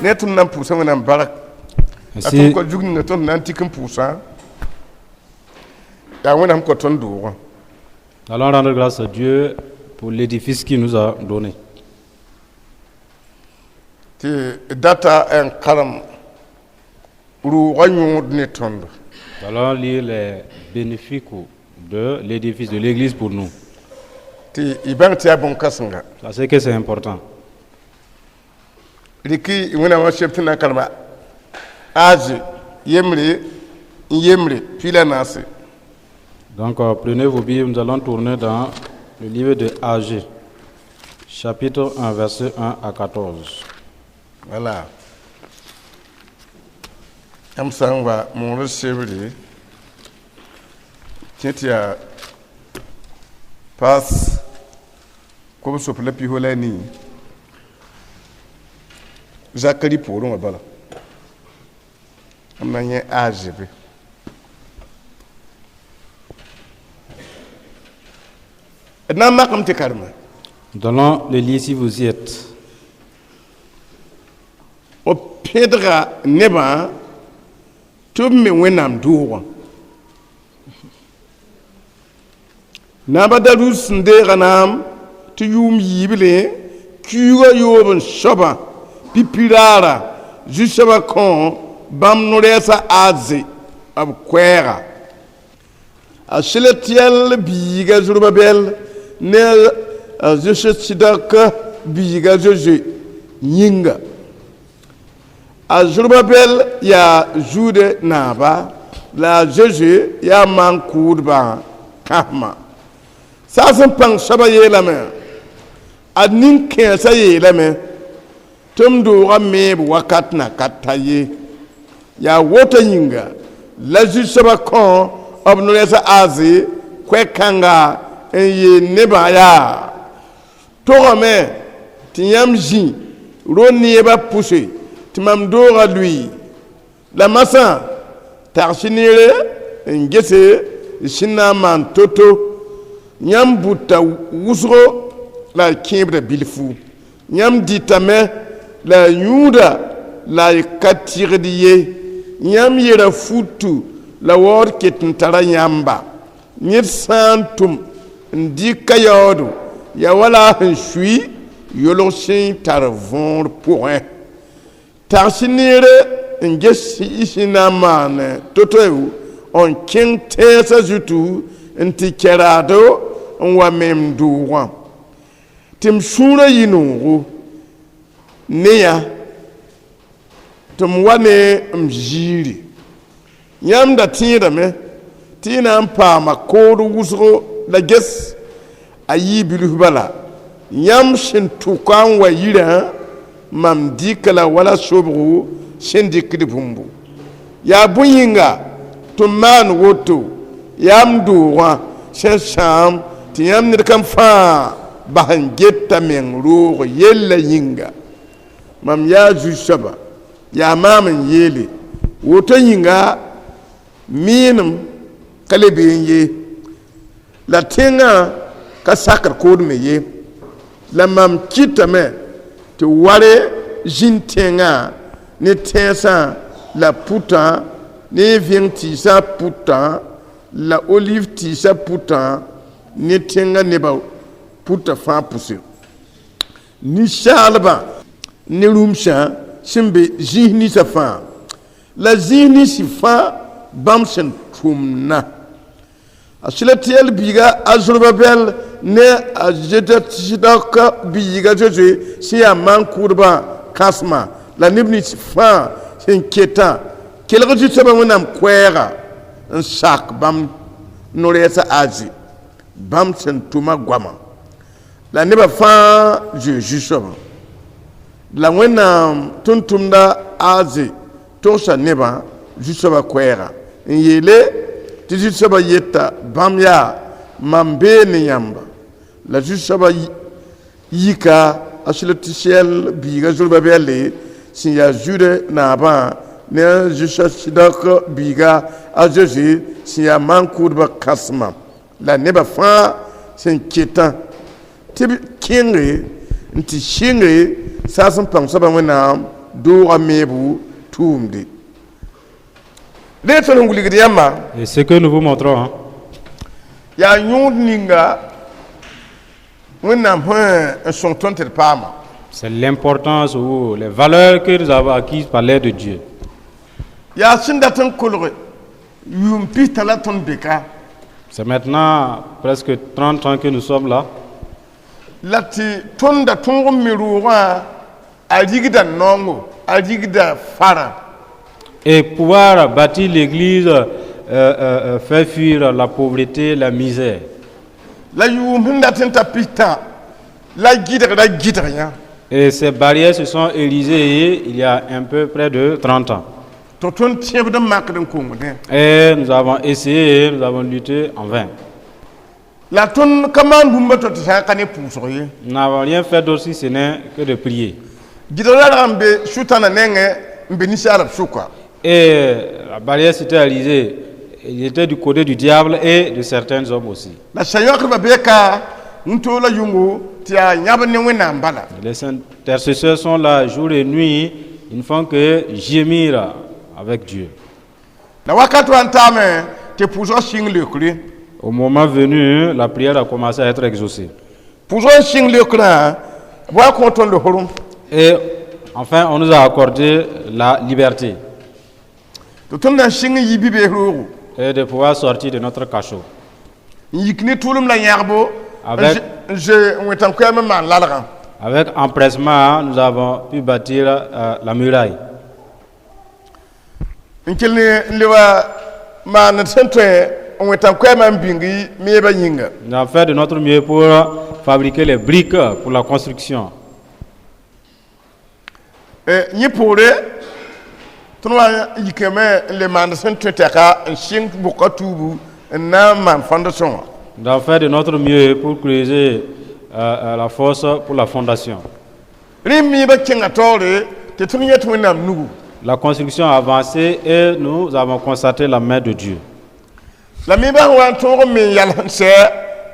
Ne tõnd na n pʋʋsa Wẽnnaam bark la Ainsi, tõnd kɔ zug ninga tõnd na n tik n pʋʋsã yaa Wẽnnaam kõ tõnd doogã. Nous allons rendre grâce à Dieu pour l'édifice qu'il nous a donné. Tɩ data n karem rʋʋgã yõod ne tõndo. Nous allons lire les bénéfices de l'édifice de l'église pour nous. Tɩ y bãng tɩ yaa bõn-kãsenga. Ça, c'est que c'est important. Rɩkɩ Wẽnnaamã seb tɩ na n karema Aze yembre n yembre 14. Donc, prenez vos Bibles, nous allons tourner dans le livre de Aggée, chapitre 1, verset 1 à 14. Wala yãmb sã n wa moonr sebre kẽ tɩ yaa paas kobs la pis la nii Zakari poorẽ wã bala m na n yẽ Aze be d na n makame tɩ karema. Nous allons le lire si vous y êtes. B pẽdga nebã tɩ b me Wẽnnaam doogã naaba Darus sẽn deega naam tɩ yʋʋm yiible kiuugã yoob n soabã pipiraara zu-soabã kõ bãmb no-rɛɛsã Aze b koɛɛga a Seletiyɛl biiga Zorobabɛl ne a Zosedак biiga Zozoe yĩnga. A Zorobabɛl yaa Zude naaba la a Zozoe yaa maan-kʋʋdbã kãsma. Saas n pãng soabã yeelame a nin-kẽesã yeelame tɩ m doogã meeb wakat na ka ta ye. Yaa woto yĩnga la zu-soabã kõ b no-rɛɛsã Aze koɛ-kãnga n yeel nebã yaa togame tɩ yãmb zĩ ro-neebã pʋse tɩ mam doogã lʋɩ la masã tags neere n gese sẽn na n maan to-to yãmb bʋta wʋsgo la y kẽebda bilfu yãmb dɩtame la y yũuda la y ka tɩgd ye yãmb yera futu la waood ket n tara yãmba ned sã n tʋm n dɩk ka yaoodo yaa wala a sẽn sui yolg sẽn tar võor pʋgẽ tags neere n ges y sẽn na n maan to-to n kẽng tẽnsã zutu n tɩ kɛraado n wa mem doogã tɩ m sũurã yɩ noogo ne yã tɩ m wa ne m ziiri yãmb da tẽedame tɩ y na n paama kood wʋsgo la ges a yii bilf bala yãmb sẽn tʋka n wa yirã mam dɩka la wala sobgo sẽn dɩkd bũmbu yaa bõe yĩnga tɩ m maan woto yaa m doogã sẽn sãam tɩ yãmb ned kam fãa bas n geta meng roog yella yĩnga mam yaa zu-soaba yaa maam n yeele woto yĩnga meenem ka le bee n ye la tẽngã ka sakd kood me ye la mam kɩtame tɩ ware zĩnd tẽngã ne tẽnsã la putã ne vẽng tɩɩsã putã la olive tɩɩsã putã ne tẽngã nebã putã fãa pʋse ninsaalbã ne rũmsã sẽn be zĩis ninsã fãa la zĩis ninsi fãa bãmb sẽn tʋmna a Selatiyɛl biiga a Zorobabɛl ne a Zedadk biiga Zozoe sẽn yaa maan-kʋʋdbã kãsma la neb nins fãa sẽn ketã kelg zu-soabã Wẽnnaam koɛɛga n sak bãmb no-rɛɛsã Aze bãmb sẽn tʋma goamã la nebã fãa zoe zu-soabã la Wẽnnaam tʋm-tʋmda Aze togsa nebã zu-soabã koɛɛga n yeele tɩ zu-soabã yeta bãmb yaa mam bee ne yãmba la zu-soabã yika a Selatiyɛl biiga Zorobabɛle sẽn yaa Zude naabã ne a Zosadak biiga a Zozoe sẽn yaa maan-kʋʋdbã kãsma la nebã fãa sẽn ketã tɩ b kẽnge n tɩ sɩnge saas n pãng soabã Wẽnnaam doogã meebo tʋʋmde rẽ tõnd sẽn wilgd yãmbã. Et ce que nous vous montrons, hein, yaa yõod ninga Wẽnnaam sẽn n sõng tõnd tɩ d paama. C'est l'importance ou les valeurs que nous avons acquises par l'aide de Dieu. Yaa sẽn dat n kolge yʋʋm pista la tõnd be ka. C'est maintenant presque 30 ans que nous sommes là. La tɩ tõnd da tõog n me roogã a rigda naoongo, a rigda fara. Et pouvoir bâtir l'église, faire fuir la pauvreté, la misère. La yʋʋm sẽn dat n ta pistã la gɩdgra gɩdg yã. Et ces barrières se sont érigées il y a un peu près de 30 ans. Tɩ tõnd tẽebd n makd n kongdẽ. Et nous avons essayé, nous avons lutté en vain. La tõnd ka maan bũmb to tɩ sã n ka ne pʋʋsg ye. Nous n'avons rien fait d'autre si ce n'est que de prier. Gɩdg la rag n be sʋtãna nengẽ n be ninsaalb sʋka. Et la barrière s'était érigée. Il était du côté du diable et de certains hommes aussi. La sa-yõkdbã bee ka n toog la yʋngo tɩ yaa yãb ne Wẽnnaam bala. Les intercesseurs sont là jour et nuit. Ils ne font que gémir avec Dieu. La wakat wa n taame tɩ pʋʋsgã sɩng leokre. Au moment venu, la prière a commencé à être exaucée. Pʋʋsgã n sɩng leokrã b wa kõ tõnd horem. Et enfin, on nous a accordé la liberté Tɩ tõnd na n sɩng n yi bi-bees roogo. Et de pouvoir sortir de notre cachot. N yik ne tʋʋlem la yãgbo n zoe n wẽtãn-koɛɛm n maan lalgã. Avec empressement, nous avons pu bâtir la muraille. N kell n leba maand sẽn tõe n wẽtãn-koɛɛmã n bĩng meebã yĩnga. Nous avons fait de notre mieux pour fabriquer les briques pour la construction. Yẽ poore tõnd wa n yikame n le maand sẽn tõe tɛka n sɩng bʋka tuubu n na n maan fondation wã. Nous avons fait de notre mieux pour creuser la fosse pour la fondation. Rẽ meebã kẽnga taoore tɩ tõnd yẽ tɩ Wẽnnaam nugu. La construction a avancé et nous avons constaté la main de Dieu. La meebã sẽn wa n tõog n me n yals n sɛ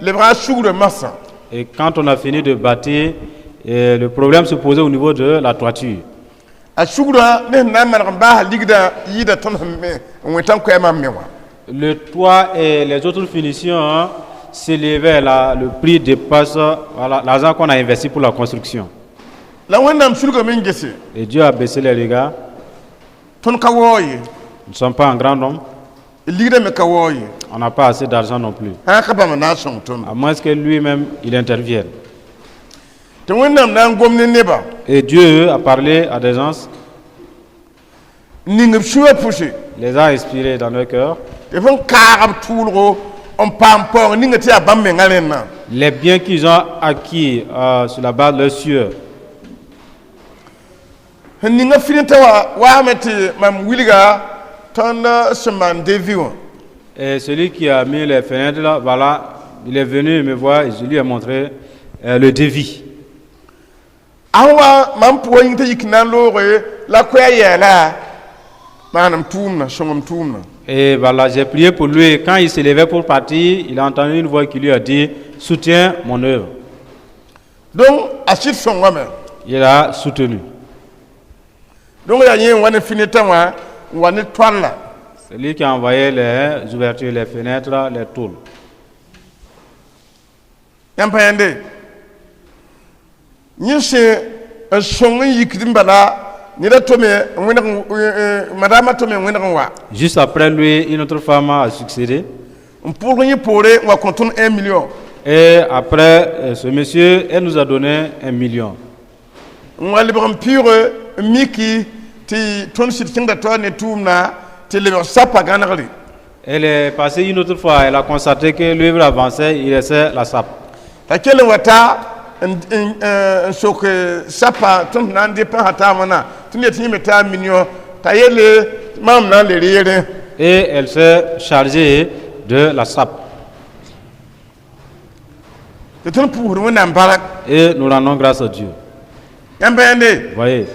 lebga sugrã masã. Et quand on a fini de bâtir, et le problème se posait au niveau de la toiture. A sugrã ne sẽn na n maneg n baasa ligdã yɩɩda tõnd sẽn me n wẽtãn-koɛɛmã n me wã. Le toit et les autres finitions, hein, s'élevaient, là, le prix dépasse, voilà, l'argent qu'on a investi pour la construction. La Wẽnnaam sulgame n gese. Et Dieu a baissé les regards. Tõnd ka waoog ye. Nous ne sommes pas un grand nombre. Ligdã me ka waoog ye. On n'a pas assez d'argent non plus. Sã n ka bãmb na n sõng tõndo. À moins que lui-même, il intervienne. Tɩ Wẽnnaam na n gom ne nebã. Et Dieu a parlé à des gens, n ning b sũyã pʋse. Les a inspirés dans leur cœur. Tɩ f n kaag b tʋʋlgo n paam paoong ninga tɩ yaa bãmb mengã rẽnnã. Les biens qu'ils ont acquis sur la base de leur sueur. Sẽn ninga finita wã waame tɩ mam wilga tõnd sẽn maan devis wã. Et celui qui a mis les fenêtres là, voilà, il est venu me voir et je lui ai montré le devis. A sẽn wa mam pʋgã yĩng t'a yik na n looge la koɛɛ yɛɛla maanem tʋʋmdã sõngem tʋʋmdã. Et voilà, j'ai prié pour lui. Et quand il s'élevait pour partir, il a entendu une voix qui lui a dit: «Soutiens mon œuvre.» Donc a sɩd sõngame. Il a soutenu. Donc yaa yẽ n wa ne finitã wã n wa ne toalla. C'est lui qui a envoyé les ouvertures, les fenêtres, les tôles. Yãmb pa yãnde yẽ sẽn n sõng n yikd n bala neda tome n wẽneg madama tome n wẽneg n wa. Juste après lui, une autre femme a succédé. N pʋʋlg yẽ poore n wa kõ tõnd 1 million. Et après ce monsieur, elle nous a donné 1 million. N wa lebg n pɩʋʋge n miki tɩ tõnd sɩd kẽngda taoor ne tʋʋmdã tɩ lebg sapa gãnegre. Elle est passée une autre fois, elle a constaté que l'œuvre avançait, il laissait la sape. T'a kell n wa ta n n sok sapa tõnd na n dɩ pãsa taab wãna tɩ yet yẽ me taa million t'a yele maam na n le reerẽ. Et elle s'est chargée de la sape. Tɩ tõnd pʋʋsd Wẽnnaam barak. Et nous rendons grâce à Dieu. Yãmb pa yãnde. Voyez.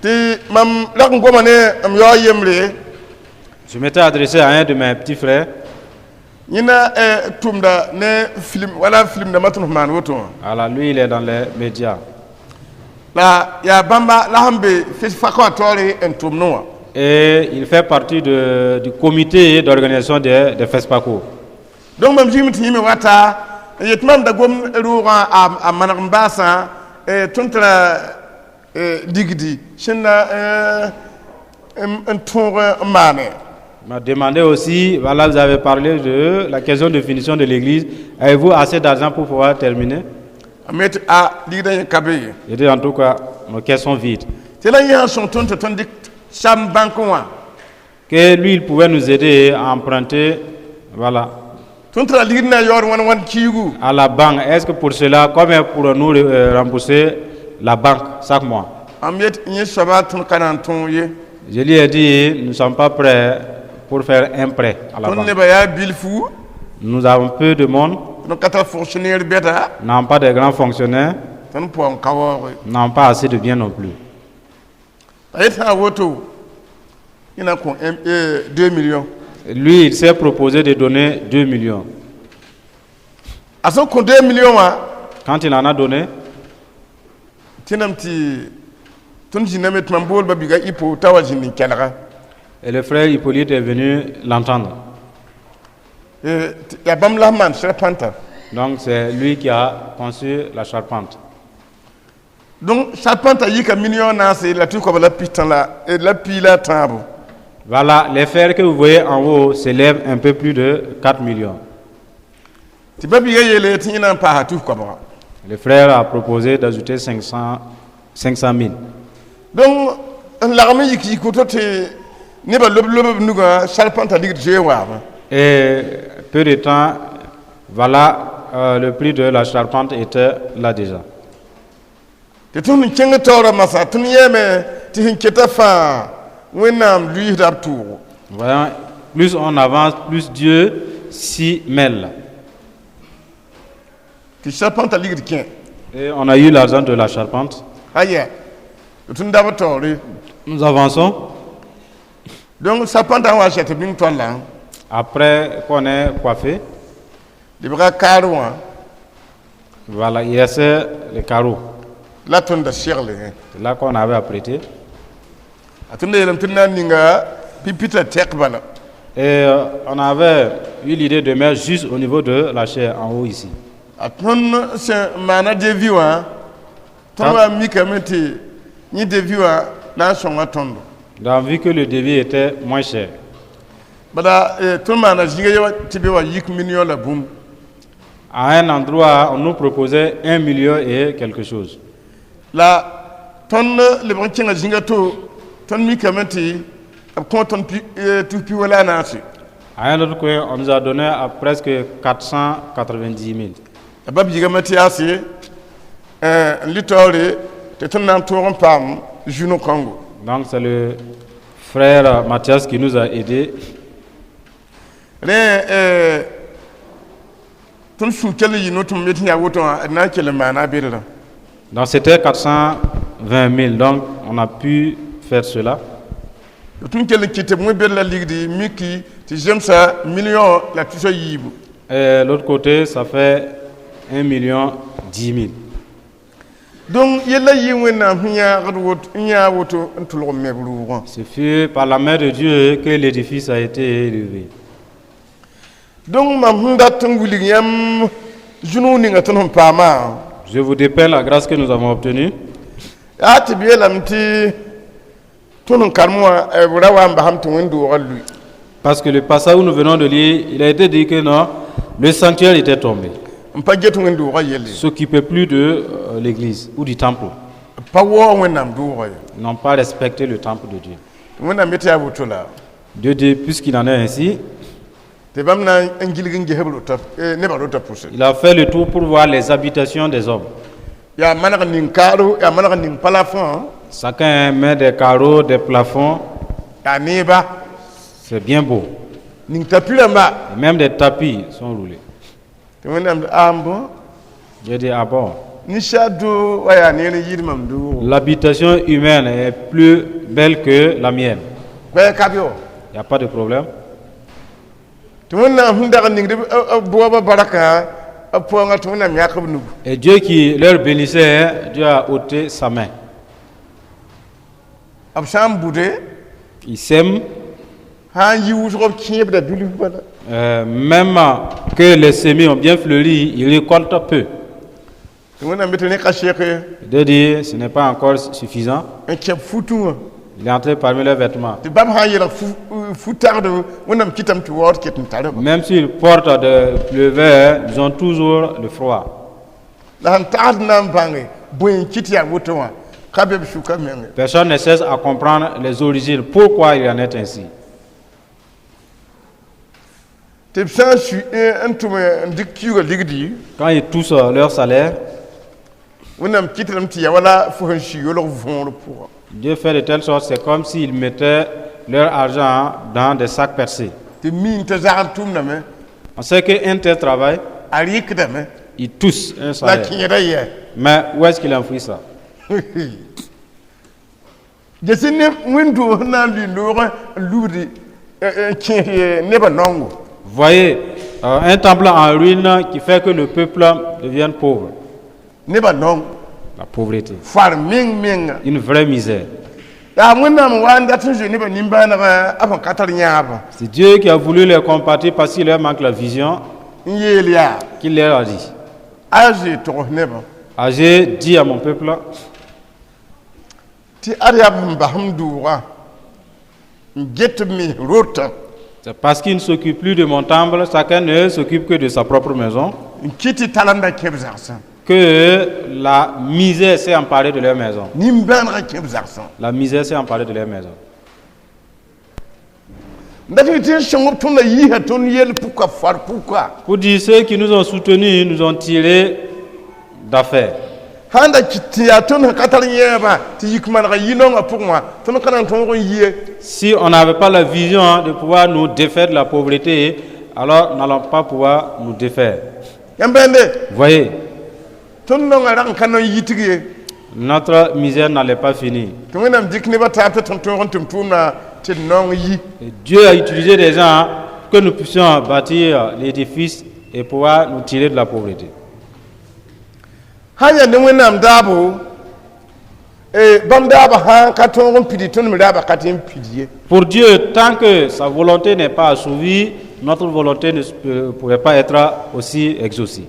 Tɩ mam rag n goma ne m yaoog yembre. Je m'étais adressé à un de mes petits frères. Yẽna tʋmda ne film wala film dãmbã tõnd maan woto wã. Alors lui, il est dans les médias. La yaa bãmba la sẽn be FESPACO wã taoore n tʋmdẽ wã. Et il fait partie du comité d'organisation des FESPACO. Donc mam zĩigame tɩ yẽ me wata n yet mam da gom roogã a maneg n baasã tõnd tara ligdi sẽn na n tõog n maane. Il m'a demandé aussi, voilà, vous avez parlé de la question de finition de l'église. Avez-vous assez d'argent pour pouvoir terminer? A me tɩ a ligdã yẽ ka be ye. J'ai dit, en tout cas, nos caisses sont vides. Tɩ la yẽ sã n sõng tõnd tɩ tõnd dɩk sam bãnk wã. Que lui, il pouvait nous aider à emprunter, voilà, Tõnd tara ligd na n yaood wãn wãn kiigu. À la banque. Est-ce que pour cela, combien pour nous rembourser la banque chaque mois? Mam yet yẽ soaba tõnd ka na n tõog ye. Je lui ai dit, nous ne sommes pas prêts pour faire un prêt à la Tõnd banque. Nebã yaa bilfu. Nous avons peu de monde, Tõnd ka tar fonctionnaire bɛda. Nous n'avons pas de grands fonctionnaires, Tõnd pʋgã n ka waooge. Nous n'avons pas assez de biens non plus. A yet sã woto yẽ na n kõ 2 millions. Lui, il s'est proposé de donner 2 millions. A sẽn kõ 2 millions wã, Quand il en a donné, tẽnam tɩ tõnd zĩndame tɩ mam bool ba-biga Ipo t'a wa zĩnd n kelga. Et le frère Hippolyte est venu l'entendre. Yaa bãmb la sẽn maan charpente. Donc c'est lui qui a conçu la charpente. Donc charpente yika million naase la tɩ koaba la pistã la pii la a tãabo. Voilà, les fers que vous voyez en haut s'élèvent un peu plus de 4 millions. Tɩ ba-biga yeele tɩ yẽ na n paasa tus koabga. Le frère a proposé d'ajouter 500 000. Donc n lagm n yik yik woto tɩ nebã lob lob b nugã charpente ligd zoe n waame. Et peu de temps, voilà, le prix de la charpente était là déjà. Tɩ tõnd n kẽng taoorã masã tõnd yɛɛme tɩ sẽn keta fãa Wẽnnaam luiisda b tʋʋgo. Voyons, plus on avance, plus Dieu s'y mêle. Tɩ charpente ligd kẽ. Et on a eu l'argent de la charpente. Aya tɩ tõnd dab taoore. Nous avançons. Donc charpente n wa sɛt bĩng toallã. Après qu'on ait coiffé, lebga kaar wã. Voilà, il restait les carreaux. La tõnd da segle. C'est là qu'on avait apprêté. A tõnd yeelame tɩ na n ninga pipita tɛk bala. Et on avait eu l'idée de mettre juste au niveau de la chaire en haut ici. A tõnd sẽn maana devis wã tõnd wa mikame tɩ yẽ devis wã na n sõnga tõndo. Donc, vu que le devis était moins cher, bala tõnd maana zĩiga ye tɩ be wa yik million la bũmb. À un endroit, on nous proposait 1 million et quelque chose. La tõnd lebg n kẽnga zĩiga to tõnd mikame tɩ b kõ tõnd tus pi wala a naase. À un autre coin, on nous a donné à presque 490 000. La ba biigame tɩ yaase n lɩ taoore tɩ tõnd na n tõog n paam Juno Congo. Donc, c'est le frère Mathias qui nous a aidés. Rẽ tõnd sũ kell n yɩ no tɩ m yetɩ yaa woto wã d na n kell n maana a bedrã. Donc, c'était 420 000. Donc, on a pu faire cela. Tõnd kell n kɩt tɩ b wẽ bed la ligdi miki tɩ zemsa million la tusa yiibu. Et l'autre côté, ça fait 1 million 10 000. Donc yella yɩ Wẽnnaam sẽn yãagd woto n yãag woto n tʋlg n meb rʋʋgã. Ce fut par la main de Dieu que l'édifice a été élevé. Donc mam sẽn dat n wilg yãmb zũnug ninga tõnd sẽn paamã. Je vous dépeins la grâce que nous avons obtenue. Yaa tɩ b yeelame tɩ tõnd n karem wã b ra wa n basam tɩ wẽnd-doogã lʋɩ. Parce que le passage où nous venons de lire, il a été dit que non, le sanctuaire était tombé. N pa get wẽnd-doogã yelle. S'occupait plus de l'église ou du temple. B pa waoog Wẽnnaam doogã ye. Ils n'ont pas respecté le temple de Dieu. Tɩ Wẽnnaam yetɩ yaa woto la. Dieu dit, puisqu'il en est ainsi, Tɩ bãmb na n gilg n ges b rota nebã rota pʋse. Il a fait le tour pour voir les habitations des hommes. Yaa maneg ning kaaro yaa maneg ning plafond. Chacun met des carreaux, des plafonds, yaa neeba. C'est bien beau. Ning tapis rãmba. Et même des tapis sont roulés. Tɩ Wẽnnaam a n bõ. Dieu dit, ah bon, Ninsaal doo wa yaa neer n yɩɩd mam doogo. L'habitation humaine est plus belle que la mienne. Koɛɛg ka be wã. Il n'y a pas de problème. Tɩ Wẽnnaam sẽn dag n ningd b boobã barkã b pʋgã tɩ Wẽnnaam yãk b nugu. Et Dieu qui leur bénissait, Dieu a ôté sa main. B sã n bude, Ils sèment, sã n yi wʋsg b kẽebda bilf bala. Même que les semis ont bien fleuri, ils récoltent peu. Tɩ Wẽnnaam be tɩ rẽ ka sek. De dire, ce n'est pas encore suffisant. N kẽb futẽ wã. Il est entré parmi leurs vêtements. Tɩ bãmb sã n yeelg fu-tagdo, Wẽnnaam kɩtame tɩ waood ket n tara ba. Même s'ils portent des plevers, ils ont toujours le froid. La sẽn tagsd na n bãnge bõe n kɩt yaa woto wã ka be b sʋka menge. Personne ne cesse à comprendre les origines, pourquoi il en est ainsi. Tɩ b sã n su n tʋm n dɩk kiuugã ligdi, Quand ils touchent leur salaire, Wẽnnaam kɩtdame tɩ ya wala fo sẽn su yolg võor pʋgã. Dieu fait de telle sorte, c'est comme s'ils mettaient leur argent dans des sacs percés. Tɩ mi n t'a zagr tʋmdame, On sait qu'un tel travail, a rɩkdame, il touche un la salaire. Kẽeda yɛ. Mais où est-ce qu'il enfouit ça? Gese ne wẽn-doos sẽn na n lʋɩ noogã n lubdi n kẽes nebã naongo. Voyez, un temple en ruine qui fait que le peuple devienne pauvre. Nebã naong. La pauvreté. Far meng menga. Une vraie misère. Yaa Wẽnnaam wa n dat n zoe nebã nimbãanegã a sẽn ka tar yãabã. C'est Dieu qui a voulu les compatir parce qu'il leur manque la vision, N yeel yaa, qu'il leur a dit. A zoe togs nebã, Aggée dit à mon peuple, tɩ ad yaa b sẽn bas m doogã n get b me rotã, c'est parce qu'il ne s'occupe plus de mon temple, chacun ne s'occupe que de sa propre maison, n kɩt tɩ talemda kẽ b zagsã. Que la misère s'est emparée de leur maison. Nimbãanegã kẽ b zagsã. La misère s'est emparée de leur maison. N dat tɩ n sõng b tõndã yiisa tõnd yell pʋka far pʋka. Pour dire, ceux qui nous ont soutenus nous ont tiré d'affaire. Sãn da tɩ yaa tõnd sẽn ka tar yẽebã tɩ yik manega yi-naongã pʋgẽ wã, tõnd ka na n tõog n yie. Si on n'avait pas la vision de pouvoir nous défaire de la pauvreté, alors nous n'allons pas pouvoir nous défaire. Yãmb bãende. Voyez, Tõnd naongã rag n ka na n yitg ye. notre misère n'allait pas finir. Tɩ Wẽnnaam dɩk nebã taab tɩ tõnd tõog n tʋm tʋʋmdã tɩ d naong yi. Et Dieu a utilisé des gens pour que nous puissions bâtir l'édifice et pouvoir nous tirer de la pauvreté. Sãn yaa ne Wẽnnaam daabo, bãmb daabã sã n ka tõog n pidi, tõnd me raaba ka tɩ n pid ye. Pour Dieu, tant que sa volonté n'est pas assouvie, notre volonté ne pouvait pas être aussi exaucée.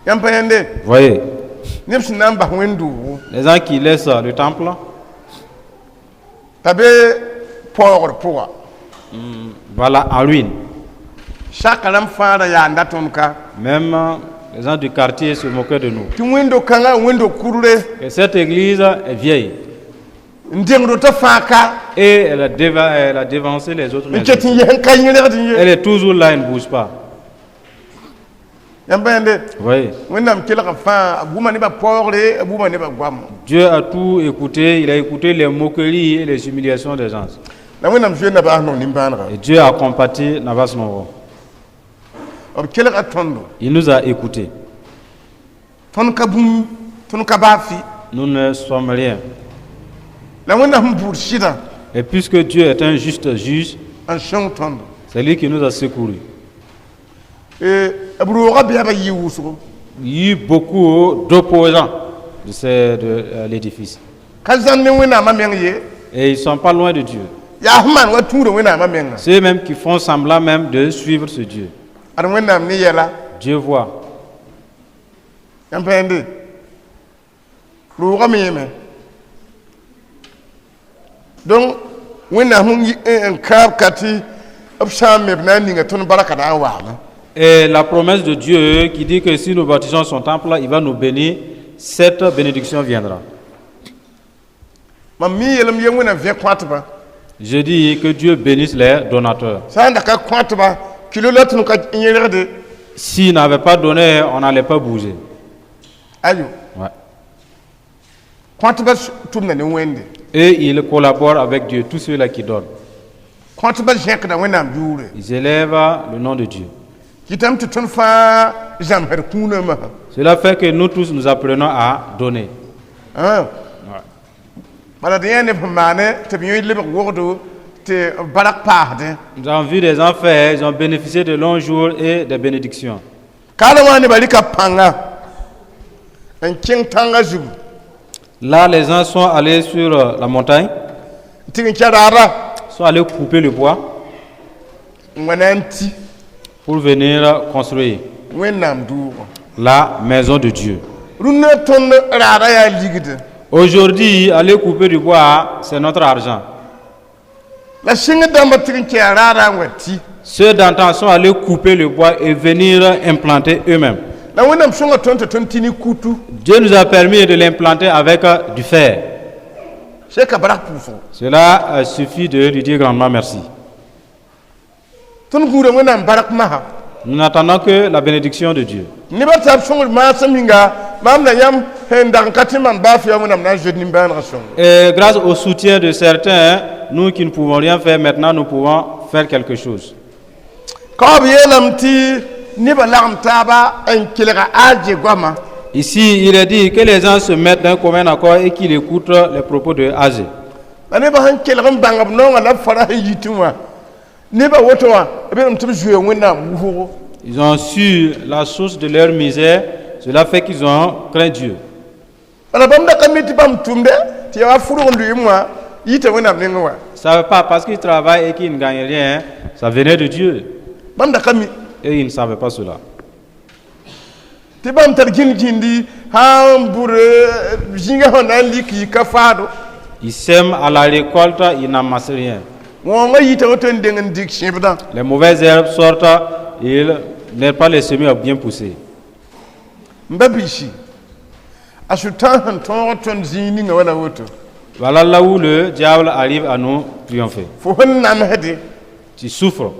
Yãmb pa yãnde. Voyez, Neb sẽn na n bas wẽnd-doogo, les gens qui laissent le temple, t'a be paoogr pʋga. Voilà, en ruine. Saka rãmb fãa ra yaa n da tõnd ka. Même les gens du quartier se moquaient de nous. Tɩ wẽnd-do-kãngã wẽnd-do-kurre, Et cette église est vieille. N deng rota fãa ka. Et elle a dévancé les autres N maisons. ket n yes n ka yẽregd ye. Elle est toujours là, elle ne bouge pas. Yãmb pa yãnde. Voyez, Wẽnnaam kelga fãa, b wʋma nebã paoogre, b wʋma nebã goam. Dieu a tout écouté. Il a écouté les moqueries et les humiliations des gens. La Wẽnnaam zoe nabaas nong nimbãanega. Et Dieu a compati Navas Novo. B kelga tõndo. Il nous a écoutés. Tõnd ka bũmb, tõnd ka baa fɩ. Nous ne sommes rien. La Wẽnnaam sẽn buud sɩdã, Et puisque Dieu est un juste juge, n sõng tõndo. C'est lui qui nous a secourus. B roogã bɛɛbã yɩ wʋsgo. Il y a eu beaucoup d'opposants de l'édifice. Ka zãn ne Wẽnnaamã meng ye. Et ils ne sont pas loin de Dieu. Yaa sẽn maan wa tũuda Wẽnnaamã menga. Ceux même qui font semblant même de suivre ce Dieu. Ad Wẽnnaam ne yɛla. Dieu voit. Yãmb pa yãnde, roogã me yẽme. Donc Wẽnnaam sẽn n kãab ka tɩ b sã n me b na n ninga tõnd barka na n waame. Et la promesse de Dieu qui dit que si nous bâtissons son temple, il va nous bénir, cette bénédiction viendra. Mam mi yeelem ye Wẽnnaam vẽ kõatbã. Je dis que Dieu bénisse les donateurs. Sã n da ka kõatbã kilo la tõnd ka yẽregde. S'ils n'avaient pas donné, on n'allait pas bouger. Ayo. Ouais. Kõatbã tʋmda ne Wẽnde. Et ils collaborent avec Dieu, tous ceux-là qui donnent. Kõatbã zẽkda Wẽnnaam yʋʋre. Ils élèvent le nom de Dieu. Kɩtame tɩ tõnd fãa zãmsd kũunã masã. Cela fait que nous tous, nous apprenons à donner. Ah. Bala d yã neb sẽn maane tɩ b yẽ lebg wogdo tɩ b barak paasdẽ. Nous avons vu des enfants, ils ont bénéficié de longs jours et des bénédictions. Kaala wã nebã rɩka pãnga n kẽng tãngã zugu. Là, les gens sont allés sur la montagne. N tɩg n kɛ raada Sont allés couper le bois n wa na n tɩ pour venir construire Wẽnnaam dʋʋgã. La maison de Dieu. Rũnnã tõnd raada yaa ligde. Aujourd'hui, aller couper du bois, c'est notre argent. La sɩng dãmbã tɩg n kɛa raada n wa tɩ. Ceux d'antan sont allés couper le bois et venir implanter eux-mêmes. La Wẽnnaam sõnga tõnd tɩ tõnd tɩ ne kutu. Dieu nous a permis de l'implanter avec du fer. Seka barak pʋʋsgo. Cela suffit de lui dire grandement merci. Tõnd gũuda Wẽnnaam barak masã. Nous n'attendons que la bénédiction de Dieu. Nebã tab sõngr maasem yĩnga maam la yãmb sẽn dag n ka tɩ maan baa fɩ ya Wẽnnaam na n zoet nimbãanegã sõngo. Et grâce au soutien de certains, nous qui ne pouvons rien faire, maintenant nous pouvons faire quelque chose. Ka b yeelame tɩ nebã lagem taaba n kelga Aze goamã. Ici, il est dit que les gens se mettent d'un commun accord et qu'ils écoutent les propos de Agé. La nebã sẽn kelg n bãng b naongã la b fara sẽn yitẽ wã nebã woto wã b yeelame tɩ b zoe Wẽnnaam wʋsgo. Ils ont su la source de leur misère, cela fait qu'ils ont craint Dieu. Bala bãmb da ka mi tɩ bãmb tʋmde tɩ yaa wa fʋrg n lʋɩɩm wã yita Wẽnnaam nengẽ wã. Ça ne veut pas parce qu'ils travaillent et qu'ils ne gagnent rien, ça venait de Dieu. Bãmb da ka mi. Et ils ne savaient pas cela. Tɩ bãmb tar gĩnd-gĩndi sã n bʋd zĩigã sẽn na n lik yika faado. Ils sèment à la récolte, ils n'amassent rien. Wãongã yita woto n deng n dig sẽbdã. Les mauvaises herbes sortent, ils n'aident pas les semis à bien pousser. N ba biisi a sʋtãan sẽn tõog tõnd zĩig ninga wala woto. Voilà là où le diable arrive à nous triompher. Fo sẽn namsde. Tu souffres,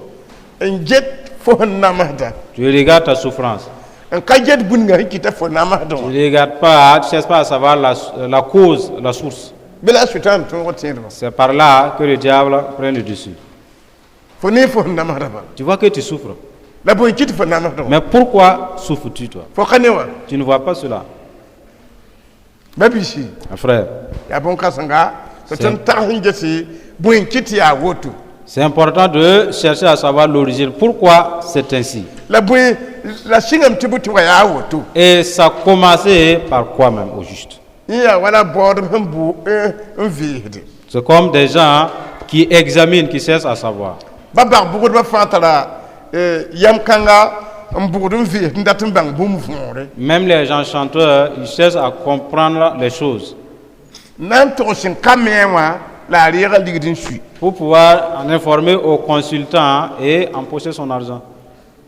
N get fo sẽn namsda. Tu regardes ta souffrance. N ka get bũnga sẽn kɩta fo namsdẽ Tu wã. ne regardes pas, tu ne cherches pas à savoir la cause, la source. Bɩ la sʋtãan tõog tẽedmã. C'est par là que le diable prend le dessus. Fo ne fo sẽn namsda bala. Tu vois que tu souffres. La bõe kɩt fo namsdẽ wã? Mais pourquoi souffres-tu, toi? Fo ka ne wã. Tu ne vois pas cela. Ba biisi. Mon frère, Yaa bõn-kãsenga tɩ tõnd tag sẽn gese bõe kɩt tɩ yaa woto. C'est important de chercher à savoir l'origine. Pourquoi c'est ainsi? La bõe la sɩngame tɩ bʋ tɩ wa yaa woto. Et ça a commencé par quoi même, au juste? Yẽ yaa wala baoodb sẽn bʋ n veesde. C'est comme des gens qui examinent, qui cherchent à savoir. Ba bag bʋgdbã fãa tara yam kãnga n bʋgd n vees n dat n bãng bũmb võore. Même les gens chanteurs, ils cherchent à comprendre les choses Na n tog sẽn ka me wã la a reega ligd n sui. Pour pouvoir en informer aux consultants et empocher son argent.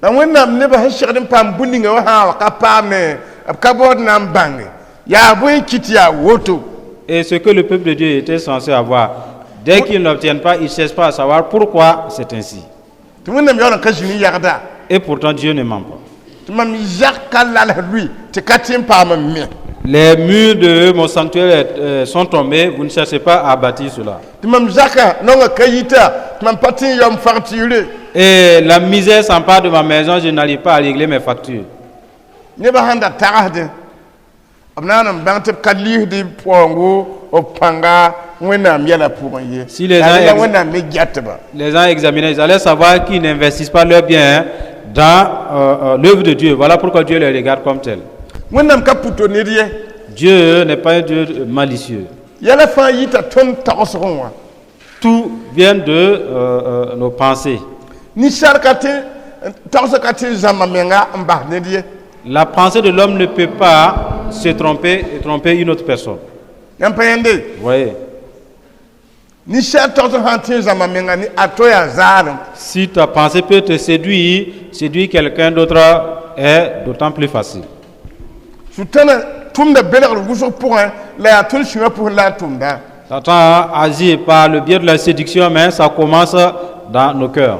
La Wẽnnaam nebã sẽn segd n paam bũn ninga wã sã wa ka paame b ka baood na n bãnge yaa bõe kɩt yaa woto. Et ce que le peuple de Dieu était censé avoir, dès qu'ils n'obtiennent pas, ils ne cherchent pas à savoir pourquoi c'est ainsi. Tɩ Wẽnnaam yaool n ka zĩni yagda. Et pourtant, Dieu ne ment pas. Tɩ mam zak ka lalsd lʋɩ tɩ ka tɩ n paam n me. Les murs de mon sanctuaire sont tombés, vous ne cherchez pas à bâtir cela. Tɩ mam zaka naongã ka yita tɩ mam pa tɩ n yaoom facture. Et la misère s'empare de ma maison, je n'arrive pas à régler mes factures. Nebã sãn da tagsdẽ b na n bãng tɩ b ka liisd paoongo b pãnga Wẽnnaam yɛla pʋgẽ ye. Si les gens La Wẽnnaam me get-ba. Les gens examinaient, ils allaient savoir qu'ils n'investissent pas leurs biens dans l'œuvre de Dieu. Voilà pourquoi Dieu les regarde comme tels. Wẽnnaam ka puto ned ye. Dieu n'est pas un Dieu malicieux. Yɛla fãa yita tõnd tagsgẽ wã. Tout vient de nos pensées. Ninsaal ka tɩ tagsg ka tɩ zãmba menga n bas ned ye. La pensée de l'homme ne peut pas se tromper et tromper une autre personne. Yãmb pa yẽnde. Vous voyez? Ninsaal tagsg sã n tɩ zãmba menga ne a to yaa zaalem. Si ta pensée peut te séduire, séduire quelqu'un d'autre est d'autant plus facile. Sʋtãna tʋmda belgr wʋsg pʋgẽ la yaa tõnd sũyã pʋsẽ la a tʋmda. Satan agit par le biais de la séduction, mais ça commence dans nos cœurs.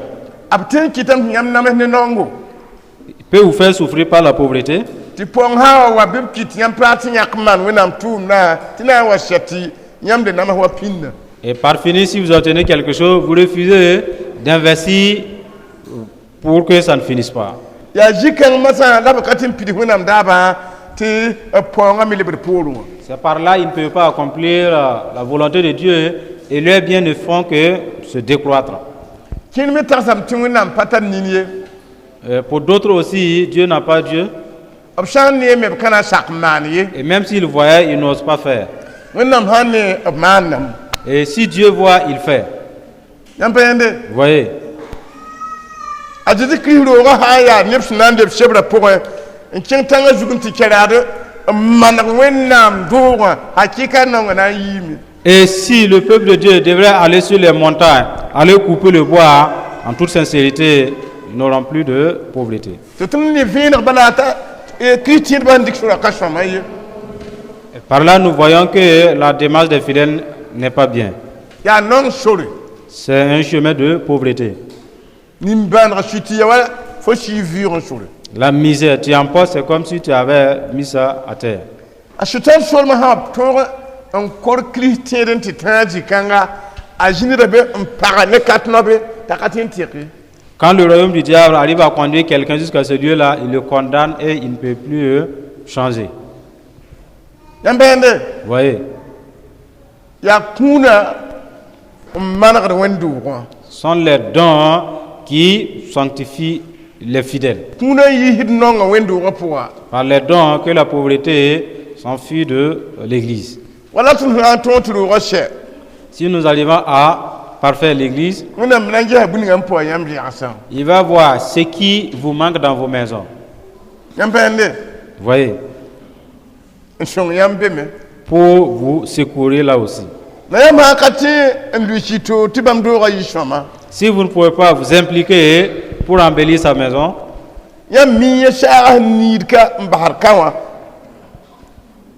B tõe n kɩtame tɩ yãmb nams ne naongo. Il peut vous faire souffrir par la pauvreté. Tɩ pɔng sã wa wa bɩ b kɩt yãmb paag tɩ yãk n maan Wẽnnaam tʋʋmdã tɩ na n wa sɛ tɩ yãmb de nams wa pĩnda. Et par finir, si vous obtenez quelque chose, vous refusez d'investir pour que ça ne finisse pas. Yaa zĩ-kãng masã la b ka tɩ n pids Wẽnnaam daabã tɩ b paoongã me lebd poorẽ wã. C'est par là qu'ils ne peuvent pas accomplir la volonté de Dieu et leurs biens ne font que se décroître. Kẽnd me tagsame tɩ Wẽnnaam pa tar nin ye. Pour d'autres aussi, Dieu n'a pas Dieu. B sã n neeme b ka na n sak n maan ye. Et même s'ils voyaient, ils n'osent pas faire. Wẽnnaam sã n ne b maanname. Et si Dieu voit, il fait. Yãmb pa yẽnde? Vous voyez? A Zeezi Kirist roogã sã n yaa neb sẽn na n leb sebrã pʋgẽ n kẽng tãngã zug n tɩ kɛraad n maneg Wẽnnaam doogã, hakɩka naongã na n yiime. Et si le peuple de Dieu devrait aller sur les montagnes, aller couper le bois, en toute sincérité, ils n'auront plus de pauvreté. Tɩ tõnd ne vẽeneg bala t'a Kirist tẽedbã sẽn dɩk sorã ka sõama ye. Et par là, nous voyons que la démarche des fidèles n'est pas bien. Yaa naong sore. C'est un chemin de pauvreté. Nimbãaneg suti ya wala fo sii vɩʋʋg n sore. La misère, tu emportes, c'est comme si tu avais mis ça à terre. A Sʋtãan solmã sã b tõog n kor Kirist tẽed n tɩ tãag zĩ-kãnga, a zĩnda be n paga ne kat-nobe t'a ka tɩ n tɩk. Quand le royaume du diable arrive à conduire quelqu'un jusqu'à ce lieu-là, il le condamne et il ne peut plus changer. Yãmb pa yẽnde? Vous voyez? Yaa kũunã n manegd wẽnd-doogã. Ce sont les dons qui sanctifient les fidèles. Kũunã n yiisd naongã wẽnd-doogã pʋga. Par les dons que la pauvreté s'enfuit de l'Église. Wala tõnd sã n tõog tɩ roogã sɛ, Si nous arrivons à parfaire l'Église, Wẽnnaam na n gesa bũnigã n pʋga yãmb rɛgsã. il va voir ce qui vous manque dans vos maisons. Yãmb pa yẽnde? Vous voyez? N sõng yãmb be me. Pour vous secourir là aussi. La yãmb sã n ka tẽ n lʋɩ sɩto tɩ bãmb doogã yɩ sõama, Si vous ne pouvez pas vous impliquer pour embellir sa maison, yãmb mi yẽ saagã sẽn niid ka n basd ka wã,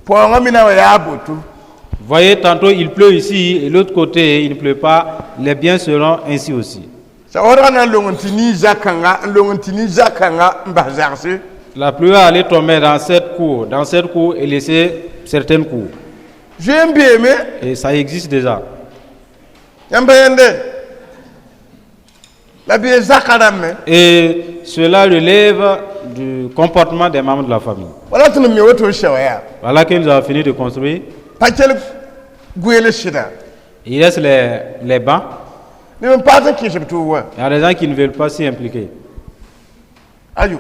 paoongã me na wa yaa boto. Voyez, tantôt il pleut ici et l'autre côté il ne pleut pas, les biens seront ainsi aussi. Saoodgã na n long n tɩ nii zak-kãnga, n long n tɩ nii zak-kãnga n bas zagse. La pluie va aller tomber dans cette cour et laisser certaines cours. Zoe n beeme. Et ça existe déjà. Yãmb pa yẽnde? La bee zakã rãmbẽ. Et cela relève du comportement des membres de la famille. Wala tɩ n me woto n sɛ wa yaa. Voilà que nous avons fini de construire. Pa kell goeel sɩda. Il reste les bancs. Neb n paas n kẽesb tɩ wa. Il y a des gens qui ne veulent pas s'y impliquer. Ayo,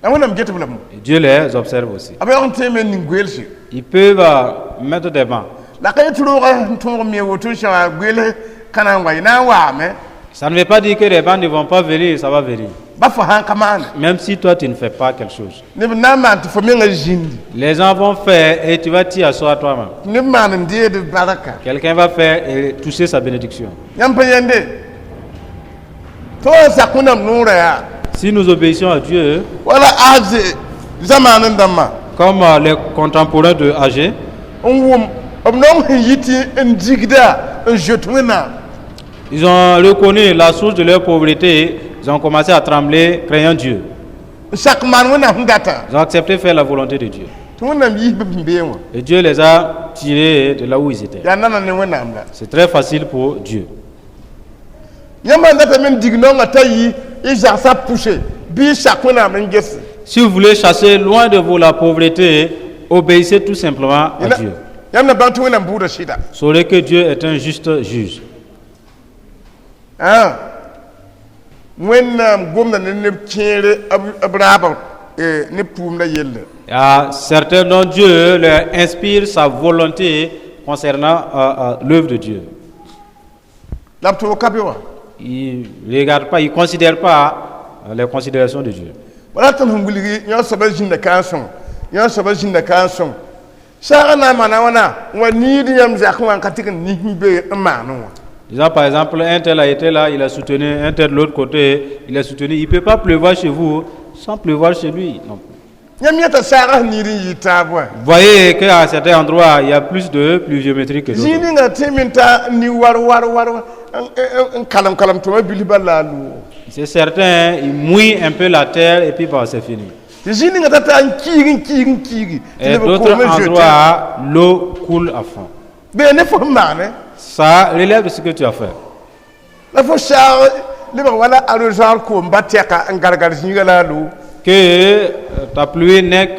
la Wẽnnaam get b lame. Et Dieu les observe aussi. A b yaool n tẽeme n ning goeelse. Ils peuvent mettre des bancs. La ka yet tɩ roogã sẽn tõog me woto n sɛ wã goeel ka na n wa ye, na n waame. Ça ne veut pas dire que les bancs ne vont pas venir, ça va venir. Ba fo sã n ka maane. Même si toi tu ne fais pas quelque chose. Neb na n maan tɩ fo mengã zĩndi. Les gens vont faire et tu vas t'y asseoir toi-même. Neb maan n deed barka. Quelqu'un va faire et toucher sa bénédiction. Yãmb pa yẽnde? Tõog n sak Wẽnnaam noorã yaa, Si nous obéissons à Dieu, wala Aze zamaan n dãmbã, comme les contemporains de Agé, n wʋm b naong sẽn yit n digda n zoet Wẽnnaam. Ils ont reconnu la source de leur pauvreté, ils ont commencé à trembler, craignant Dieu. N sak maan Wẽnnaam sẽn datã. Ils ont accepté faire la volonté de Dieu. Tɩ Wẽnnaam yiis b sẽn beẽ wã. Et Dieu les a tirés de là où ils étaient. Yaa nana ne Wẽnnaam la. C'est très facile pour Dieu. Yãmb n datame n dig naongã t'a yi y zagsã pʋse bɩ y sak Wẽnnaam n gese. Si vous voulez chasser loin de vous la pauvreté, obéissez tout simplement à Dieu. Yãmb na bãng tɩ Wẽnnaam buudã sɩda. Saurez que Dieu est un juste juge. Ah. Wẽnnaam gomda ne neb kẽere b raabã ne pʋʋmda yelle. Il y a certains dont Dieu leur inspire sa volonté concernant l'œuvre de Dieu. La b tʋg ka be wã. Ils ne regardent pas, ils ne considèrent pas les considérations de Dieu. Wala tõnd sẽn wilgi yõ soaba zĩnda kãan sõng, yõ soaba zĩnda kãan sõng, saagã na n maana wãna n wa niid yãmb zakẽ wã n ka tɩg n nis n be n maanẽ wã. Disons par exemple, un tel a été là, il a soutenu, un tel de l'autre côté, il a soutenu. Il ne peut pas pleuvoir chez vous sans pleuvoir chez lui non plus. Yãmb yẽta saagã sẽn niid n yɩ taab wã. Voyez qu'à certains endroits, il y a plus de pluviométrie que d'autres. Zĩig ninga tẽeme n ta n ni war war war n kalem kalem tɩ wã bilfã la a loog. C'est certain, il mouille un peu la terre et puis bon, c'est fini. Tɩ zĩig ninga ta ta n kiig n kiig n kiigi tɩ Et neb d'autres koomã zoete. Endroits, l'eau coule à fond. Bee ne fo sẽn maane. Ça relève de ce que tu as fait. La fo saag lebg wala arrosoir koom ba tɛka n gargar zĩiga la a loog. Que ta pluie n'est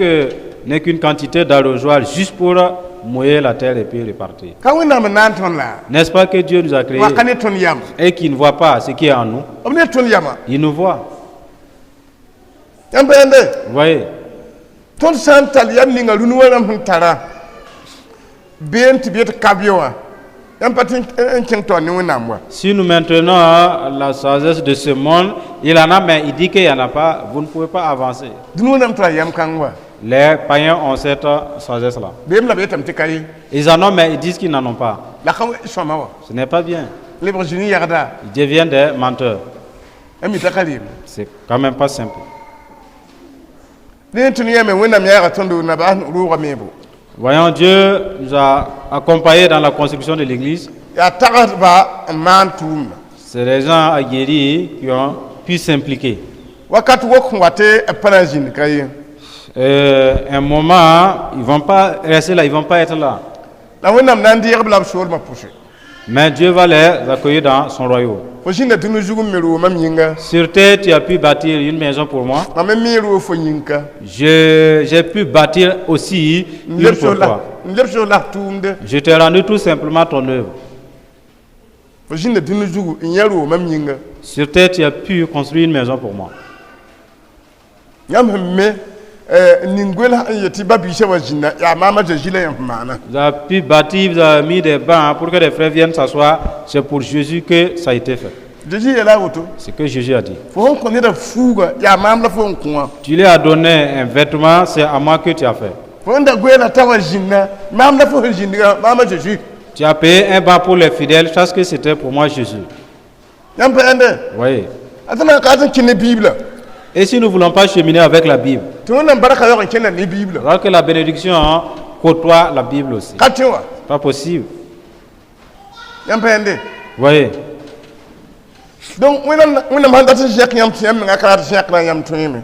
qu'une quantité d'arrosoir juste pour mouiller la terre et puis repartir. Ka Wẽnnaam n na n tõnd la? N'est-ce pas que Dieu nous a créés Wa ka ne tõnd yam? Et qui ne voit pas ce qui est en nous? B ne tõnd yama. Il nous voit. Yãmb pa yẽnde? Vous voyez? Tõnd sã n tall yam ninga rũnu wã rãmb sẽn tara been tɩ b yet kabyo wã. Yãmb pa tɩ n kẽng taoor ne Wẽnnaam wa. Si nous maintenons la sagesse de ce monde, il en a, mais il dit qu'il n'y en a pas, vous ne pouvez pas avancer. Dĩn Wẽnnaam tara yam kãng wa. Les païens ont cette sagesse-là. Beem la b yetame tɩ ka ye. Ils en ont, mais ils disent qu'ils n'en ont pas. La ka sõama wa. Ce n'est pas bien. Lebg zĩni yagda. Ils deviennent des menteurs. A mi t'a ka reem. C'est quand même pas simple. Dẽ tɩ yãme Wẽnnaam yaaga tõndo nabaas rooga meebo. Voyons, Dieu nous a accompagnés dans la construction de l'église. Yaa tagsdba n maan tʋʋmda. C'est les gens aguerris qui ont pu s'impliquer. Wakat wok sẽn wa tɩ b pa na n zĩnd ka ye. Un moment, ils ne vont pas rester là, ils ne vont pas être là. La Wẽnnaam na n deeg b la b soolmã pʋse. Mais Dieu va les accueillir dans son royaume. Fo zĩnda dũni zug n me roog mam yĩnga. Sur terre, tu as pu bâtir une maison pour moi. Mam me mee roog fo yĩnka. J'ai pu bâtir aussi une pour toi. N lebs la tʋʋmde. Je t'ai rendu tout simplement ton œuvre. Fo zĩnda dũni zugu n yã roog mam yĩnga. Sur terre, tu as pu construire une maison pour moi. Yãmb sẽn me ning-goel n yetɩ ba-biisã wa zĩnda yaa maam a Zeezi la yãmb maana. Vous avez pu bâtir, vous avez mis des bancs pour que les frères viennent s'asseoir. C'est pour Jésus que ça a été fait. Zeezi yeela a woto. C'est ce que Jésus a dit. Fo sẽn kõ neda fuuga yaa maam la fo n kõ wã. Tu lui as donné un vêtement, c'est à moi que tu as fait. Fo sẽn da goeela t'a wa zĩnda maam la fo sẽn zĩndga maam a Zeezi. Tu as payé un banc pour les fidèles, sache que c'était pour moi Jésus. Yãmb pa yãnde. Vous voyez. A tɩ na n ka tɩ n kẽ ne Biblã. Et si nous ne voulons pas cheminer avec la Bible, Tɩ Wẽnnaam barka yaoog n kẽnda ne Biblã. Alors que la bénédiction, hein, côtoie la Bible aussi. Ka tẽ wa. C'est pas possible. Yãmb pa yãnde. Vous voyez. Donc Wẽnnaam sãn dat n zẽk yãmb tɩ yãmb menga ka rat zẽkra yãmb tõeme.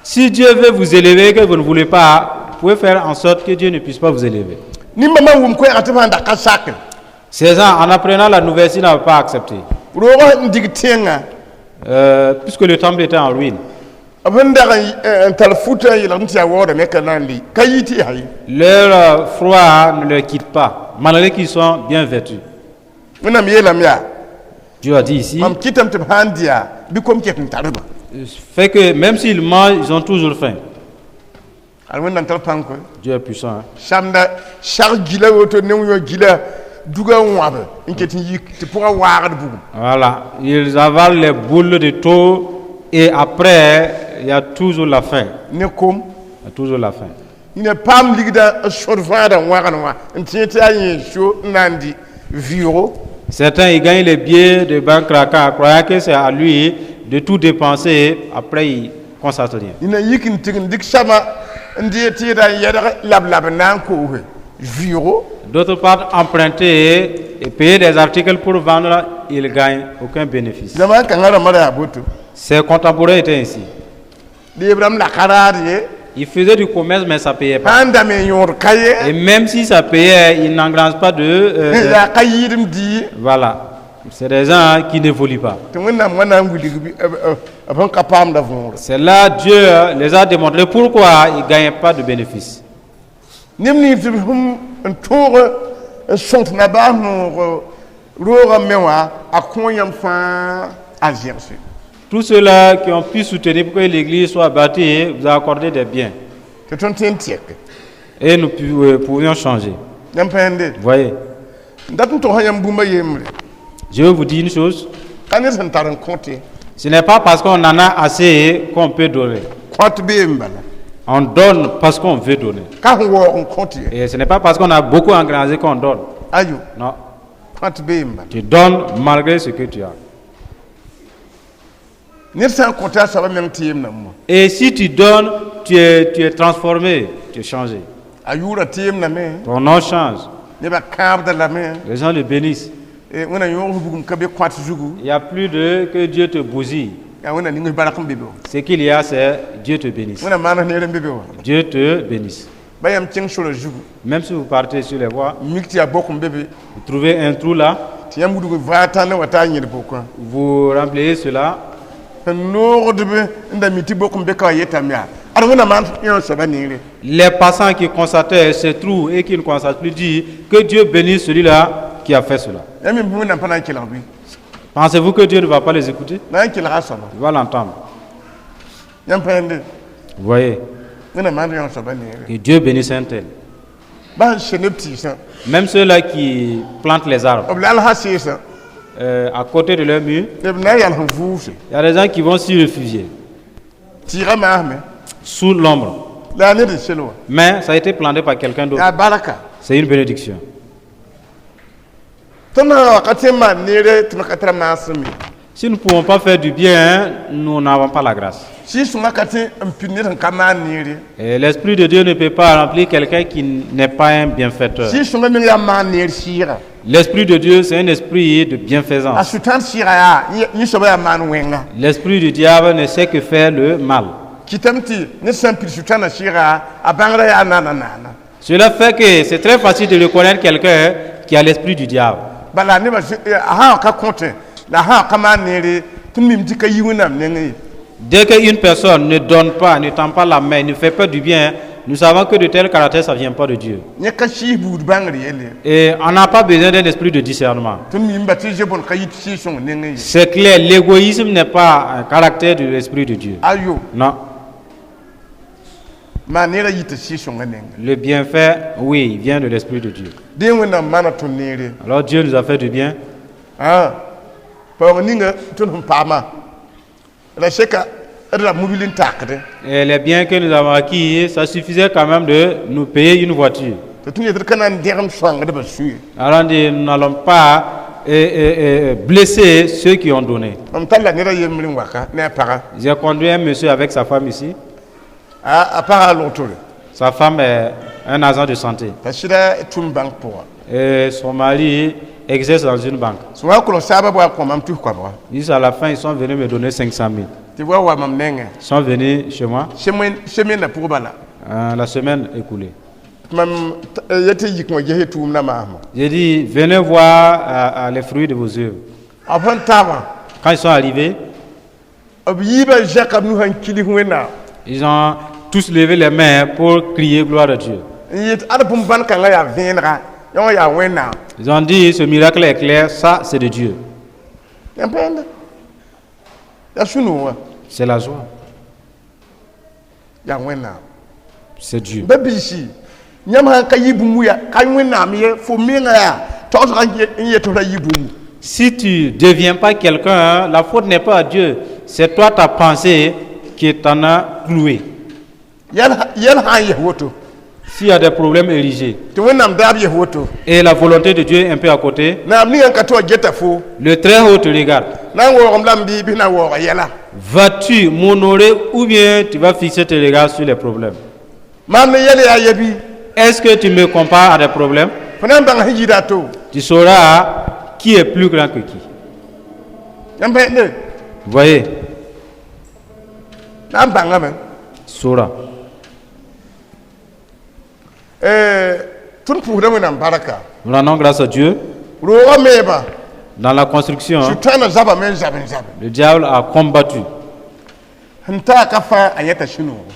Si Dieu veut vous élever, que vous ne voulez pas, vous pouvez faire en sorte que Dieu ne puisse pas vous élever. Nin-bãmbã wʋm koɛɛga tɩ b sãn da ka sake. Ces gens, en apprenant la nouvelle, s'ils n'avaient pas accepté, Roogã n dig tẽngã. Puisque le temple était en ruine, B sẽn dag n tar futã n yeelg tɩ yaa waoodame ka na n le ka yɩ tɩ yaa ye. Leur froid ne les quitte pas, malgré qu'ils sont bien vêtus. Wẽnnaam yeelame yaa. Dieu a dit ici, Mam kɩtame tɩ b sã n dɩ bɩ kom ket n tar-ba. Fait que même s'ils mangent, ils ont toujours faim. Ad Wẽnnaam tar pãng koe. Dieu est puissant, hein. Samda sag gila woto ne yõ gila duga n wãbe n ket n yik tɩ pʋgã waagd bugum. Voilà, ils avalent les boules de taux et après, il y a toujours la faim. Ne kom. Il y a toujours la faim. Yĩna paam ligda n sõd fãada n wãgn wã n tẽ tɩ yaa yẽ so n na n dɩ vɩʋʋgo. Certains, ils gagnent les billets de banque craquant, croyant que c'est à lui de tout dépenser. Après, ils ne constatent rien. Yĩna yik n tig n dɩk sãma n dee tɩ yeta n yɛdg lab-lab n na n koose vɩʋʋgo. D'autres partent emprunter et payer des articles pour vendre, ils ne gagnent aucun bénéfice. Zamaan kãngã rãmbã ra yaa boto. Ses contemporains étaient ainsi. Leebrame la ka raad ye. Ils faisaient du commerce, mais ça ne payait pas. Sã n dame yõod ka ye. Et même si ça payait, ils n'engrangent pas de Yaa ka yɩɩdem dii. Voilà. C'est des gens qui n'évoluent pas. Tɩ Wẽnnaam wã na n wilg b sẽn ka paamda võore. C'est là Dieu les a démontré pourquoi ils ne gagnaient pas de bénéfices. Neb nins tɩ b sẽn n tõog n sõt nabaas noog roogã me wã a kõ yãmb fãa a zẽgse. Tous ceux-là qui ont pu soutenir pour que l'église soit bâtie, vous a accordé des biens. Tɩ tõnd tõe n tɩɛke. Et nous pouvions changer. Yãmb pa yãnde. Vous voyez, N dat n togsã yãmb bũmba yembre. Je vais vous dire une chose. Ka ned sẽn tar n kõte. Ce n'est pas parce qu'on en a assez qu'on peut donner. Kõt beem bala. On donne parce qu'on veut donner. Ka sẽn waoog n kõt ye. Et ce n'est pas parce qu'on a beaucoup engrangé qu'on donne. Ayo. Non. Kõt beem bala. Tu donnes malgré ce que tu as. Ned sã n kõta a soaba meng tɩ yemdame wã. Et si tu donnes, tu es transformé, tu es changé. A yʋʋra tɩ yemdame. Ton nom change. Nebã kãabda lame. Les gens le bénissent. Wẽnna yõog bugum ka be kõat zugu. Il n'y a plus de que Dieu te bousille. Yaa Wẽnna ning bark n be be wã. Ce qu'il y a, c'est Dieu te bénisse. Wẽnna maan neer n be be wã. Dieu te bénisse. Ba yãmb kẽng sora zugu. Même si vous partez sur les voies, Mik tɩ yaa bok n be be. Vous trouvez un trou là, Tɩ yãmb wudg vaa tãnd wa t'a yẽd bokã. Vous remplissez cela. Sẽn noogdb n da mi tɩ bok n be ka wa yetame yaa ad Wẽnna maan yõ soaba neere. Les passants qui constataient ces trous et qui ne constatent plus disent que Dieu bénisse celui-là qui a fait cela. Yãmb mi Wẽnnaam pa na n kelg bɩ? Pensez-vous que Dieu ne va pas les écouter? Na n kelga a soaba. Il va l'entendre. Yãmb pa yãnde. Vous voyez, Wẽnna maan yõ soaba neere. que Dieu bénisse un tel. Bã sẽn se neb tɩɩsã Même ceux-là qui plantent les arbres b lalsã seesã à côté de leur mur, b na n yals n vʋʋse. Il y a des gens qui vont s'y réfugier Tɩɩgã maasme sous l'ombre. La yaa ned n sel wã. Mais ça a été planté par quelqu'un d'autre. Yaa barka. C'est une bénédiction. Tõnd sã n wa ka tõe n maan neere tɩ m ka tara maasem ye. Si nous ne pouvons pas faire du bien, nous n'avons pas la grâce. Sɩɩg-sõngã ka tõe n pid ned sẽn ka maan neere. Et l'Esprit de Dieu ne peut pas remplir quelqu'un qui n'est pas un bienfaiteur. Sɩɩg-sõngã meng yaa maan neer sɩɩga. L'Esprit de Dieu, c'est un esprit de A bienfaisance. Sʋtãan sɩɩga yaa yẽ soaba yaa maan wẽnga. L'esprit du diable ne sait que faire le mal. Kɩtame tɩ ned sã n pid sʋtãanã sɩɩga a bãngrã yaa naana naana. Cela fait que c'est très facile de reconnaître quelqu'un qui a l'esprit du diable. Bala nebã a sã n ka kõtẽ la a sã n ka maan neere tɩ mim tɩ ka yi Wẽnnaam nengẽ ye. Dès qu'une personne ne donne pas, ne tend pas la main, ne fait pas du bien, nous savons que de tel caractère, ça ne vient pas de Dieu. Yẽ ka sɩɩs buud bãngr yelle. Et on n'a pas besoin d'un esprit de discernement. Tõnd mimba tɩ zebõn ka yit sɩɩg-sõng nengẽ ye. C'est clair, l'égoïsme n'est pas un caractère de l'esprit de Dieu. Ayo. Non. Maan neerã yita sɩɩg-sõngã nengẽ. Le bienfait, oui, il vient de l'esprit de Dieu. Dẽ Wẽnnaam maana tõnd neere. Alors Dieu nous a fait du bien. Paoong ninga tõnd sẽn paamã la seka d ra mobil n takdẽ. Et les biens que nous avons acquis, ça suffisait quand même de nous payer une voiture. Tɩ tõnd yetɩ d ka na n dẽgem sõangdbã sũye. Alors on dit, nous n'allons pas blesser ceux qui ont donné. Mam talla ned a yembr n waka ne a paga. J'ai conduit un monsieur avec sa femme ici. A paga a logtore. Sa femme est un agent de santé. T'a sɩda tʋm bãnk pʋga. Et son mari exerce dans une banque. Sẽn wa kolg saabã bʋa kõ mam tus koabga. Juste à la fin, ils sont venus me donner 500 000. Tɩ wa wa mam nengẽ. Ils sont venus chez moi Semaine pʋg bala. La semaine écoulée. Tɩ mam yetɩ yik wã ges tʋʋmdã maasmã. J'ai dit, venez voir les fruits de vos œuvres. B sẽn taabã Quand ils sont arrivés, b yiibã zãka b nusã n kilis Wẽnnaam ils ont tous levé les mains pour crier gloire à Dieu. N yet ad bũmb-bãn kãngã yaa vẽenega yõ wã yaa Wẽnnaam. Ils ont dit, ce miracle est clair, ça c'est de Dieu. Yãmb pẽnda yaa sũ-noog wã. C'est la joie, Yaa Wẽnnaam. C'est Dieu. Ba biisi yãmb sãn ka yɩ bũmb ya ka Wẽnnaam ye fo menga yaa tagsga n yet tɩ ra yɩ bũmbu. Si tu ne deviens pas quelqu'un, la faute n'est pas à Dieu. C'est toi, ta pensée, qui t'en a cloué. Yɛl sã n yes woto S'il y a des problèmes érigés tɩ Wẽnnaam daab yes woto et la volonté de Dieu est un peu à côté, naam ninga n ka tɩ wa geta fo le Très-Haut te regarde. Na n waoogem lame bɩ bɩ na n waooga yɛla. Vas-tu m'honorer ou bien tu vas fixer tes regards sur les problèmes? Maam ne yɛl yaa ye bɩ? Est-ce que tu me compares à des problèmes? Fo na n bãng sẽn yida to. Tu sauras qui est plus grand que qui. Yãmb pẽende. Vous voyez, Na n bãngame. Tu sauras. Tõnd pʋʋsda Wẽnnaam barka. Nous rendons grâce à Dieu. Roogã meebã Dans la construction, hein, Sʋtãanã zabame n zab n zabe. Le diable a combattu. Sẽn taa ka fãa a yẽta sũ-noogo.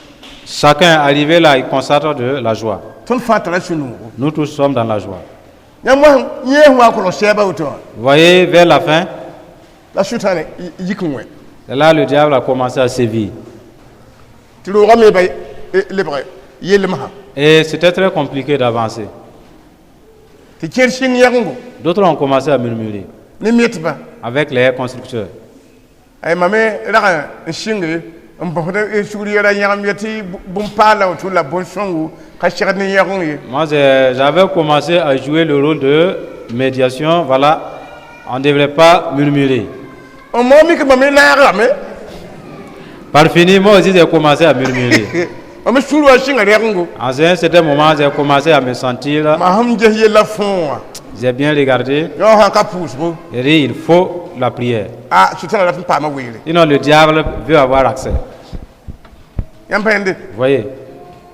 Chacun arrivé là, il constate de la joie. Tõnd fãa tara sũ-noogo. Nous tous sommes dans la joie. Yãmb wa yẽ sẽn wa kolg sɛɛba woto wã Vous voyez, vers la fin, la sʋtãanã yik n wẽ. C'est là le diable a commencé à sévir. Tɩ roogã meebã lebg yelmsã. Et c'était très compliqué d'avancer. Tɩ kẽer sɩng yɛgengo D'autres ont commencé à murmurer ne metbã. Avec les constructeurs. Ay mam me rag n sɩnge n bõsd sugr yɛla yãgem ye tɩ bũmb-paala woto la bõn-sõngo ka segd ne yɛgeng ye. Moi, j'avais commencé à jouer le rôle de médiation. Voilà, on ne devrait pas murmurer. N moog mik mam me naagame. Par finir, moi aussi, j'ai commencé à murmurer. Mam me sũur wa sɩnga rɛgengo. En un certain moment, j'ai commencé à me sentir. Ma sẽn ges yella fõo wã J'ai bien regardé. yõ sã ka pʋʋsgo. J'ai dit, il faut la prière. A sʋtãna rat n paama weere. Sinon, le diable veut avoir accès. Yãmb pẽende. Vous voyez?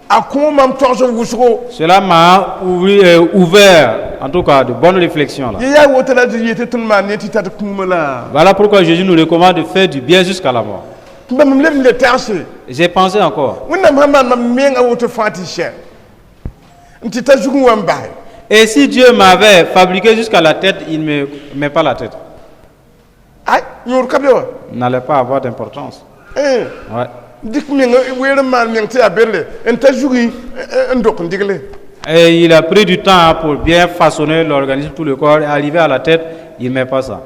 A kõ mam togs n wʋsgo. Cela m'a ouvert, en tout cas, de bonnes réflexions, là. Yẽ yaa woto la tɩ yetɩ tõnd maan ne tɩ tar kũumã la. Voilà pourquoi Jésus nous recommande de faire du bien jusqu'à la mort. Tɩ mam leb n le tagse. J'ai pensé encore. Wẽnnaam sãn maan mam menga woto fãa tɩ sɛ n tɩ ta zugẽ wa n basɛ. Et si Dieu m'avait fabriqué jusqu'à la tête, il ne me met pas la tête. Ay yõod ka be wa. Il n'allait pas avoir d'importance. Eh, Ouais. Dɩk menga weer n maan meng tɩ yaa berle n ta zugẽ n dok n digle. Et il a pris du temps pour bien façonner l'organisme, tout le corps, et arriver à la tête, il ne met pas ça.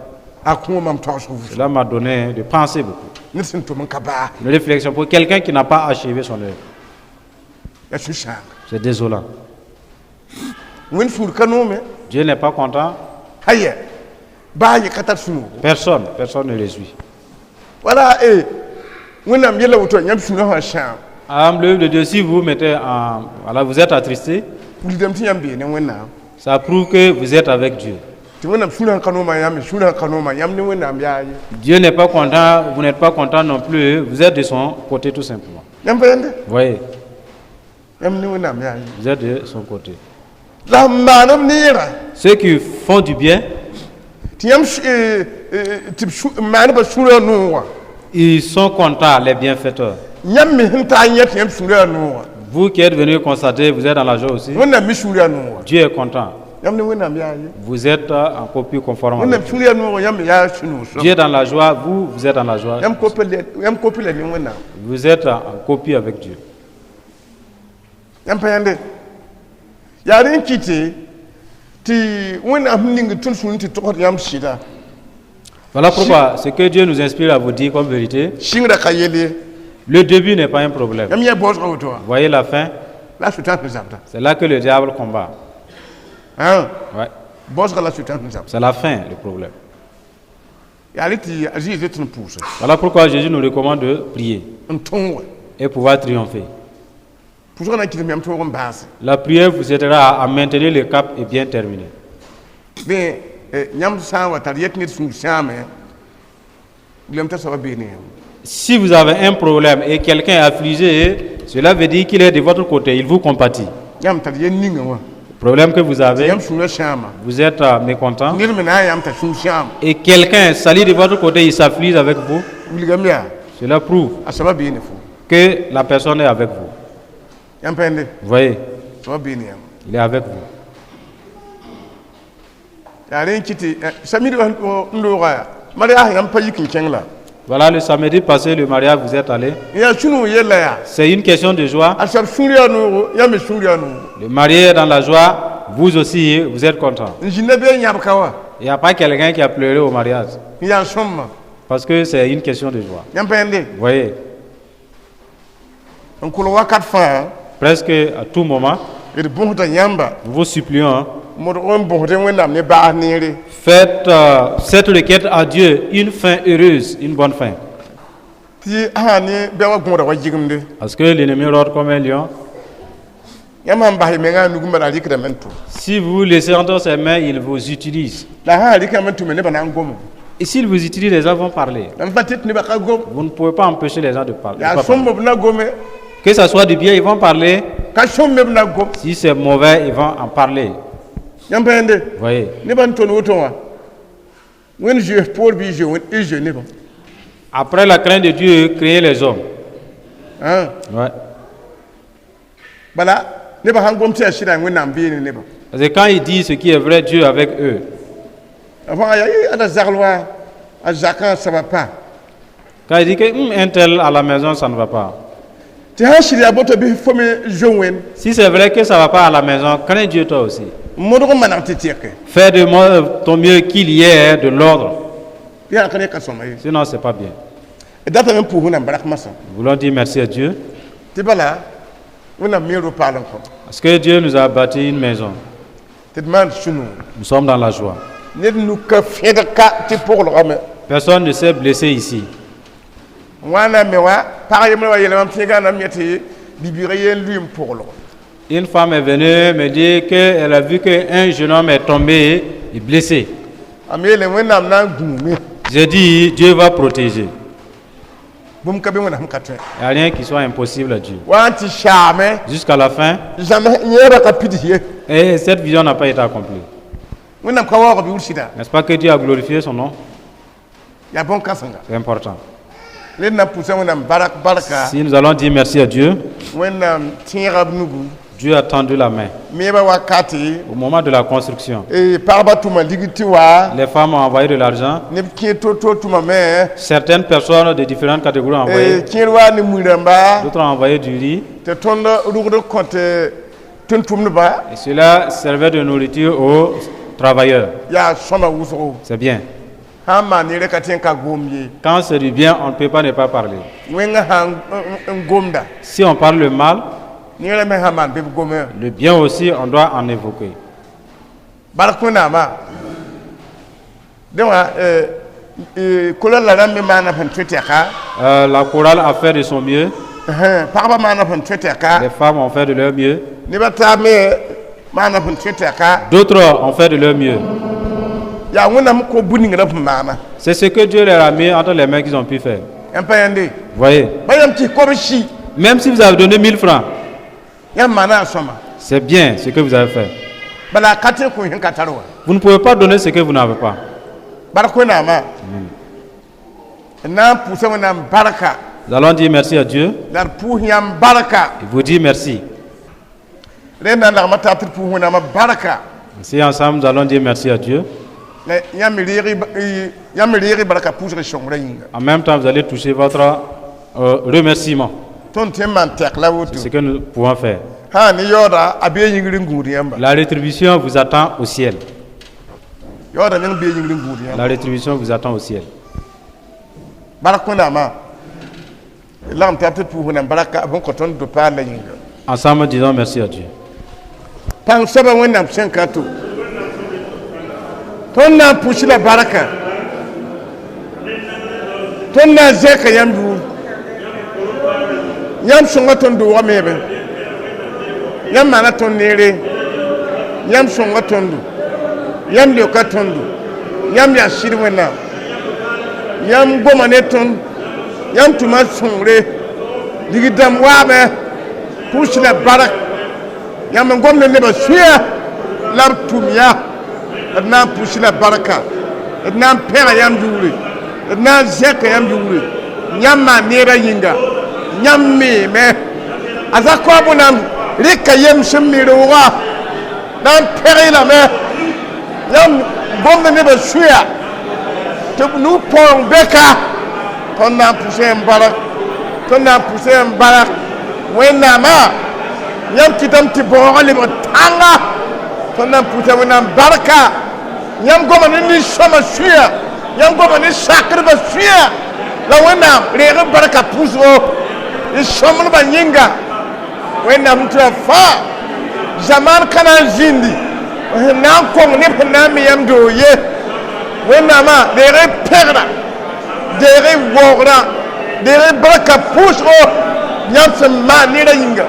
A kõ mam tagsg vʋʋsem. Cela m'a donné de penser beaucoup. Ned sẽn tʋm n ka baa. Une réflexion pour quelqu'un qui n'a pas achevé son œuvre. Yaa sũ-sãanga. C'est désolant. Wẽnd sũur ka noome. Dieu n'est pas content. Aya baa yẽ ka tar sũ-noogo. Personne, personne ne le suit. Wala e Wẽnnaam yella woto yãmb sũurã sã n sãam. Âme, l'œuvre de Dieu, si vous mettez en. Voilà, vous êtes attristé, Wilgdame tɩ yãmb bee ne Wẽnnaam. Ça prouve que vous êtes avec Dieu. Tɩ Wẽnnaam sũurã ka noomã yãmb me sũurã ka noomã yãmb ne Wẽnnaam yaa ye. Dieu n'est pas content, vous n'êtes pas content non plus, vous êtes de son côté tout simplement. Yãmb pa yãnde. Vous voyez, Yãmb ne Wẽnnaam yaa ye. Vous êtes de son côté. La n maan b neerã. Ceux qui font du bien, Tɩ yãmb tɩ b n maanbã sũurã noog wã. Ils sont contents, les bienfaiteurs. Yãmb me sẽn taa n yẽ tɩ yãmb sũurã noog wã. Vous qui êtes venus constater, vous êtes dans la joie aussi. Wẽnnaam me sũurã noog wã. Dieu est content. Yãmb ne Wẽnnaam yaa ye. Vous êtes en copie conforme Wẽnnaam avec Dieu. sũurã noog yãmb me yaa sũ-noog Dieu sõm. est dans la joie, vous, vous êtes dans la joie. Yãmb kope yãmb kopi la ne Wẽnnaam. Vous êtes en copie avec Dieu. Yãmb pa yãnde yaa rẽ n kɩte tɩ Wẽnnaam sẽn ning tõnd sũur tɩ togsd yãmb sɩda. Voilà pourquoi ce que Dieu nous inspire à vous dire comme vérité, Sɩngrã ka yel ye. Le début n'est pas un problème. Yãmb yã baoosgã woto wã. Vous voyez la fin, La Sʋtãan sẽn zabda. C'est là que le diable combat. Ãn. Ouais. Baoosgã la Sʋtãan sẽn zabda. C'est la fin, le problème. Yaa rẽ tɩ a Zɩɩ tɩ n pʋʋsa. Voilà pourquoi Jésus nous recommande de prier N tõog. Et pouvoir triompher. Pʋʋsgã na n kɩsem yãmb tõog n baase. La prière vous aidera à maintenir le cap et bien terminer. Dẽ yãmb sã n wa tar yet ned sũur sãame wilame t'a soaba bee ne yãmb. Si vous avez un problème et quelqu'un est affligé, cela veut dire qu'il est de votre côté, il vous compatit. Yãmb tar yel ninga wã. Le problème que vous avez, Yãmb sũurã sãama. Vous êtes mécontent Ned me na n yãmb t'a sũur sãam. Et quelqu'un salit de votre côté, il s'afflige avec vous, Wilgame yaa. Cela prouve A soaba bee ne fo. Que la personne est avec vous. Yãmb pa yẽnde. Vous voyez, Soaba bee ne yãmb. Il est avec vous. Yaa rẽ n kɩ tɩ samedi n looga mariage yãmb pa yik n kẽng la. Voilà, le samedi passé, le mariage, vous êtes allé. Yaa sũ-noog yella yaa. C'est une question de joie. A soab sũur yaa noogo yãmb me sũur yaa noogo. Le marié est dans la joie, vous aussi, vous êtes content. N zĩnda bee yãb ka wa. Il n'y a pas quelqu'un qui a pleuré au mariage. N yaa sõmma. Parce que c'est une question de joie. Yãmb pa yẽnde. Vous voyez, N kolg wakat fãa. Presque à tout moment, D bõsda yãmba. Nous vous supplions, hein, Modg n bõsd Wẽnnaam ne baas neere. Faites cette requête à Dieu, une fin heureuse, une bonne fin. Tɩ sã ne bɛ wa gõoda wa yɩgemde. Parce que l'ennemi rôde comme un lion. Yãmb sãn bas y mengã a nug n bala a rɩkdame n tʋ. Si vous laissez entre ses mains, il vous utilise. La sã n rɩkame n tʋme nebã na n gome. Et s'il vous utilise, les gens vont parler. La m pa tɩ tɩ nebã ka gom. Vous ne pouvez pas empêcher les gens de parler. De Yaa pas parler. sõmb b na gome. Que ça soit du bien, ils vont parler. Ka sõm me b na gom. Si c'est mauvais, ils vont en parler. Yãmb pa yẽnde. Vous voyez. Nebã n tõnd woto wã Wẽnd zoees poor bɩ y zoe nebã. Après la crainte de Dieu, créer les hommes. Ãn. Ouais. Bala nebã sãn gom tɩ yaa sɩda Wẽnnaam bee ne nebã. Parce que quand ils disent ce qui est vrai, Dieu est avec eux. A fãa yaa ada zagl wa a zakã ça va pas. Quand il dit que un tel à la maison, ça ne va pas. Tɩ sãn sɩd yaa boto bɩ fo me zoe Wẽnd. Si c'est vrai que ça ne va pas à la maison, crains Dieu toi aussi. Modg n maneg tɩ tɩke. Fais de moi ton mieux qu'il y ait de l'ordre. Bɩ sã ka ne ka sõma ye. Sinon, ce n'est pas bien. D datame n pʋʋs Wẽnnaam bark masã. Nous voulons dire merci à Dieu. Tɩ bala Wẽnnaam meero paal n kõ. Parce que Dieu nous a bâti une maison. Tɩ d maan sũ-noog. Nous sommes dans la joie. Ned nuk ka fẽdg ka tɩ pʋglgame. Personne ne s'est blessé ici. Wãna me wa pag yembrã wa yeela mam tẽegã nam yẽ tɩ bibiigã yen lʋɩ n pʋglg. Une femme est venue me dire qu'elle a vu qu'un jeune homme est tombé et blessé. A me yeele Wẽnnaam na n gũume. J'ai dit, Dieu va protéger. Bũmb ka be Wẽnnaam ka tõe. Il n'y a rien qui soit impossible à Dieu. Wa n tɩ saame. Jusqu'à la fin, Zãms yẽebã ka pids ye. Et cette vision n'a pas été accomplie. Wẽnnaam ka waoog bɩ wʋsɩda. N'est-ce pas que Dieu a glorifié son nom? Yaa bõn-kãsenga. C'est important. Ned na n pʋʋsa Wẽnnaam barak barka. Si nous allons dire merci à Dieu, Wẽnnaam tẽega b nugu. Dieu a tendu la main Meebã wakate. Au moment de la construction. Pagba tʋma ligd tɩ wa. Les femmes ont envoyé de l'argent. Neb kẽer to-to tʋmame. Certaines personnes de différentes catégories ont envoyé. Kẽer wa ne mui rãmba. D'autres ont envoyé du riz. Tɩ tõnd rugd kõt Tʋm-tʋmdba. Et cela servait de nourriture aux travailleurs. Yaa sõma wʋsgo. C'est bien. Sã n maan neerã ka tõe n ka gom ye. Quand c'est du bien, on ne peut pas ne pas parler. Wẽngã sã n gomda, Si on parle le mal, neerã me sã n maan bɩ b gome. Le bien aussi, on doit en évoquer. Bark Wẽnnaamã dẽ wã chorale la rãmb me maana sẽn tõe tɛka. La chorale a fait de son mieux. Pagba maana sẽn tõe tɛka. Les femmes ont fait de leur mieux. Nebã taab me maana sẽn tõe tɛka. D'autres ont fait de leur mieux. Yaa Wẽnnaam ko bũ ning ra sẽn maana. C'est ce que Dieu leur a mis entre les mains qu'ils ont pu faire. Yãmb pa yãnde? Voyez, Ba yãmb tɩ kob-si, même si vous avez donné 1000 francs, yãmb maana a sõma. C'est bien ce que vous avez fait. Bala a ka tẽ kõ sẽn ka tar wã. Vous ne pouvez pas donner ce que vous n'avez pas. Bark Wẽnnaamã n na n pʋʋsa Wẽnnaam barka. Nous allons dire merci à Dieu La d pʋʋs yãmb barka. Et vous dire merci. Rẽ na n lagma taab tɩ d pʋʋs Wẽnnaamã barka. Si ensemble nous allons dire merci à Dieu, La yãmb me reeg y barka pʋʋsg sõngrã yĩnga. En même temps vous allez toucher votre remerciement. Tõnd tõe n maan tɛk la woto. C'est ce que nous pouvons faire. Sã ne yaooda a bee yĩngr n gũud yãmba. La rétribution vous attend au ciel. Yaooda meng bee yĩngr n gũud yãmba. La rétribution vous attend au ciel. Bark Wẽnnaamã lagm taab tɩ d pʋʋs Wẽnnaam barka b sẽn kõ tõnd do-paal la yĩnga. Ensemble, disons merci à Dieu. Pãng soaba Wẽnnaam sẽn ka to tõnd na n pʋs la barka tõnd na n zẽka yãmb yʋʋr yãmb sõnga tõnd doogã meebe yãmb maana tõnd neere yãmb sõnga tõndo yãmb leoka tõndo yãmb yaa sɩd Wẽnnaam yãmb goma ne tõnd yãmb tʋma sõngre ligd dãmb waame pʋs la bark yãmb n gom ne nebã sũyã la b tʋm ya d na n pʋs la barka d na n pẽga yãmb yʋʋre d na n zẽka yãmb yʋʋre yãmb maan neerã yĩnga yãmb meeme a Zakoab Wẽnnaam rɩka yem sẽn mi roogã na n pẽg lame yãmb gomda nebã sũyã tɩ b nu-paoong bɛka tõnd na n pʋsẽ yãmb barak tõnd na n pʋsẽ yãmb barak Wẽnnaamã yãmb kɩtame tɩ baoogã lebg tãnga tõnd na n pʋsa Wẽnnaam barka yãmb goma ne nin-sõma sũyã yãmb goma ne sakdbã sũyã la Wẽnnaam reeg b barka pʋsgo d sõmblmã yĩnga Wẽnnaam tɩ fãa zamaan ka na n zĩndi sẽn na n kõng neb sẽn na n me yãmb doog ye Wẽnnaamã deeg y pẽgda deeg y waoogra deeg y barka pʋʋsgo yãmb sẽn maan nera yĩnga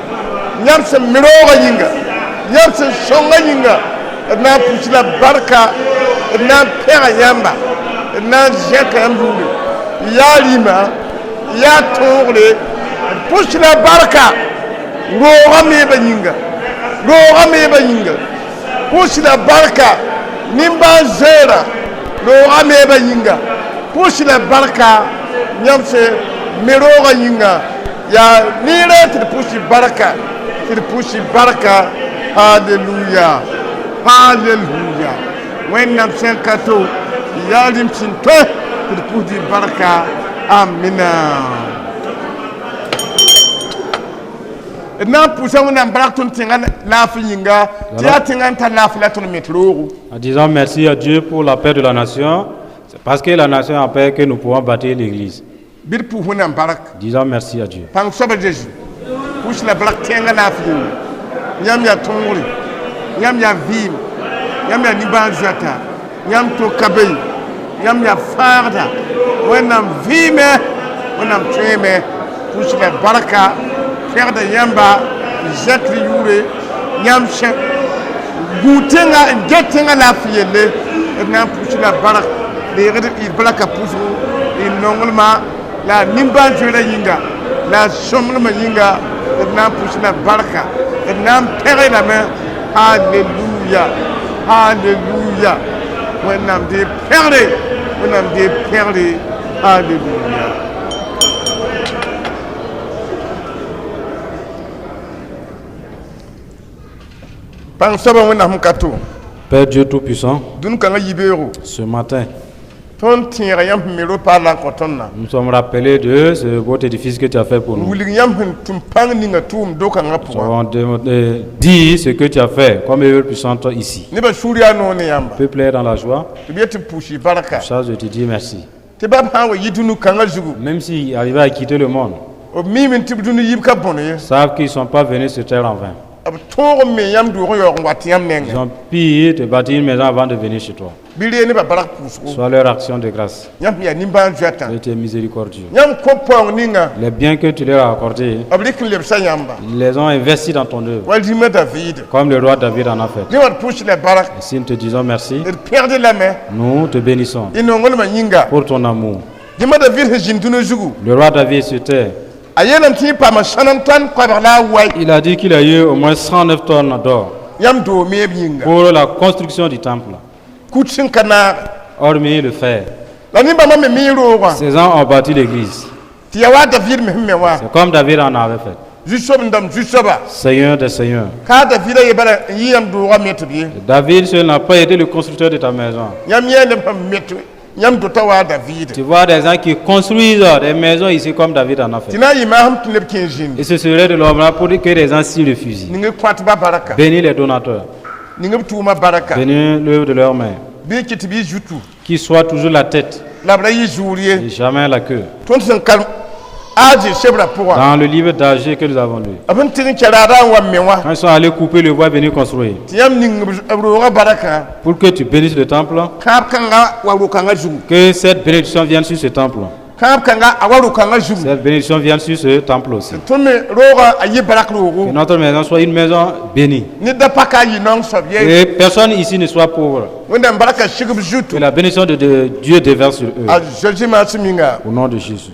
yãmb sẽn mi roogã yĩnga yãmb sẽn sõnga yĩnga d na n pʋs la barka d na n pẽga yãmba d na n zẽka yãmb yʋʋre yaa rĩmã yaa tõogre d pʋs la barka roogã meebã yĩnga roogã meebã yĩnga pʋs la barka nimbãan-zoeera roogã meebã yĩnga pʋs la barka yãmb sẽn me roogã yĩnga yaa neerã tɩ d pʋs barka tɩ d pʋs barka. Halleluya, halleluya. Wẽnnaam sẽn ka to yaa rĩm sẽn tõe tɩ d pʋsd barka. Amina. D na n pʋsa Wẽnnaam barak tõnd tẽngã laafɩ yĩnga tɩ yaa tẽngã n tar laafɩ la tõnd met roogo. En disant merci à Dieu pour la paix de la nation, c'est parce que la nation est en paix que nous pouvons bâtir l'église. Bɩ d pʋʋs Wẽnnaam barak. Disons merci à Dieu. Pãng soaba Zeezi pʋs la barak tẽngã laafɩ yĩnga yãmb yaa tõogre yãmb yaa vɩɩm yãmb yaa nimbãan-zoata yãmb to ka be yãmb yaa fãagda Wẽnnaam vɩɩme Wẽnnaam tõeeme pʋs la barka pẽgda yãmba zẽkr yʋʋre yãmb sẽn gũu tẽnga n get tẽngã laafɩ yelle d na n pʋs la barak deegd d barka pʋsgo d nonglmã la nimbãan-zoeerã yĩnga la sõmblmã yĩnga d na n pʋs la barka d na n pẽge lame. Halleluya, halleluya. Wẽnnaam dee pẽgre Wẽnnaam dee pẽgre. Halleluya. Pãng soabã Wẽnnaam sẽn ka to. Père Dieu Tout-Puissant, Dũni kãngã yibeoogo ce matin, Tõnd tẽega yãmb sẽn me ro-paal n kõ tõndã. Nous sommes rappelés de ce beau édifice que tu as fait pour N nous. Wilg yãmb sẽn tʋm pãng ninga tʋʋm do-kãngã Nous pʋgã. avons dit ce que tu as fait comme œuvre puissante ici. Nebã sũur yaa noog ne yãmba. Peuple est dans la joie. Tɩ b yet tɩ b pʋʋs barka. Ça, je te dis merci. Tɩ bab sã n wa yi dũni kãngã zugu, Même s'ils arrivaient à quitter le monde, b miime tɩ b dũni yib ka bõne ye. Savent qu'ils ne sont pas venus sur terre en vain. B tõog n me yãmb doog n yaoog n wat yãmb Ils nengẽ. ont pu te bâtir une maison avant de venir chez toi. Bɩ ree nebã bark pʋʋsgo. Soit leur action de grâce. Yãmb yaa nimbãan-zoɛtã. Tu es miséricordieux. Yãmb kõ paoong ninga, Les biens que tu leur as accordés, b rɩk n lebsa yãmba. Ils les ont investis dans ton œuvre, Wa rĩmã David. Comme le roi David en a fait. Rẽ wa d pʋʋs la barak. Et si nous te disons merci, D pẽgd lame. Nous te bénissons Y nonglmã yĩnga. Pour ton amour. Rĩmã David sẽn zĩnd dũnã zugu, Le roi David sur terre, a yeelame tɩ yẽ paama sãnem tõnd koabg la a wai. Il a dit qu'il a eu au moins 109 tonnes d'or Yãmb doog meeb yĩnga. Pour la construction du temple, Kut sẽn ka naag. Hormis le fer. La nin-bãmbã me mi roogã. Ces gens ont bâti l'église. Tɩ yaa wa David me sẽn me wã. C'est comme David en avait fait. Zu-soab n dãmb zu-soaba. Seigneur des seigneurs. Ka David a ye bala n yɩ yãmb doogã met b ye. David seul n'a pas été le constructeur de ta maison. Yãmb yɛɛ neb sẽn met yãmb dota wa David. Tu vois des gens qui construisent des maisons ici comme David en a fait. Tɩ na n yɩ maasem tɩ neb kẽ zĩnd. Et ce serait de l'homme là pour que les gens s'y réfugient. Ning kõatbã baraka. Bénis les donateurs. Ning b tʋʋmã baraka. Bénis l'œuvre de leurs mains. Bɩ kɩt tɩ b yɩ zutu. Qu'ils soient toujours la tête La b ra yɩ zuur ye. Et jamais la queue. Tõnd sẽn karem Aze sebrã pʋgã, Dans le livre d'Aggée que nous avons lu, b sẽn tɩg n kɛ raada n wa me wã, quand ils sont allés couper le bois, venir construire, tɩ yãmb ning b roogã barakã, pour que tu bénisses le temple, kãab kãnga wa ro-kãngã zugu, que cette bénédiction vienne sur ce temple. Kãab kãnga a wa ro-kãngã zugu. Cette bénédiction vienne sur ce temple aussi. Tõnd me roogã a yɩ barak roogo. Que notre maison soit une maison bénie. Ned da pa ka a yɩ naong soab ye. Et personne ici ne soit pauvre. Wẽnnaam barka sig b zutu. Que la bénédiction de Dieu déverse sur eux. A Zeezi maasem yĩnga. Au nom de Jésus.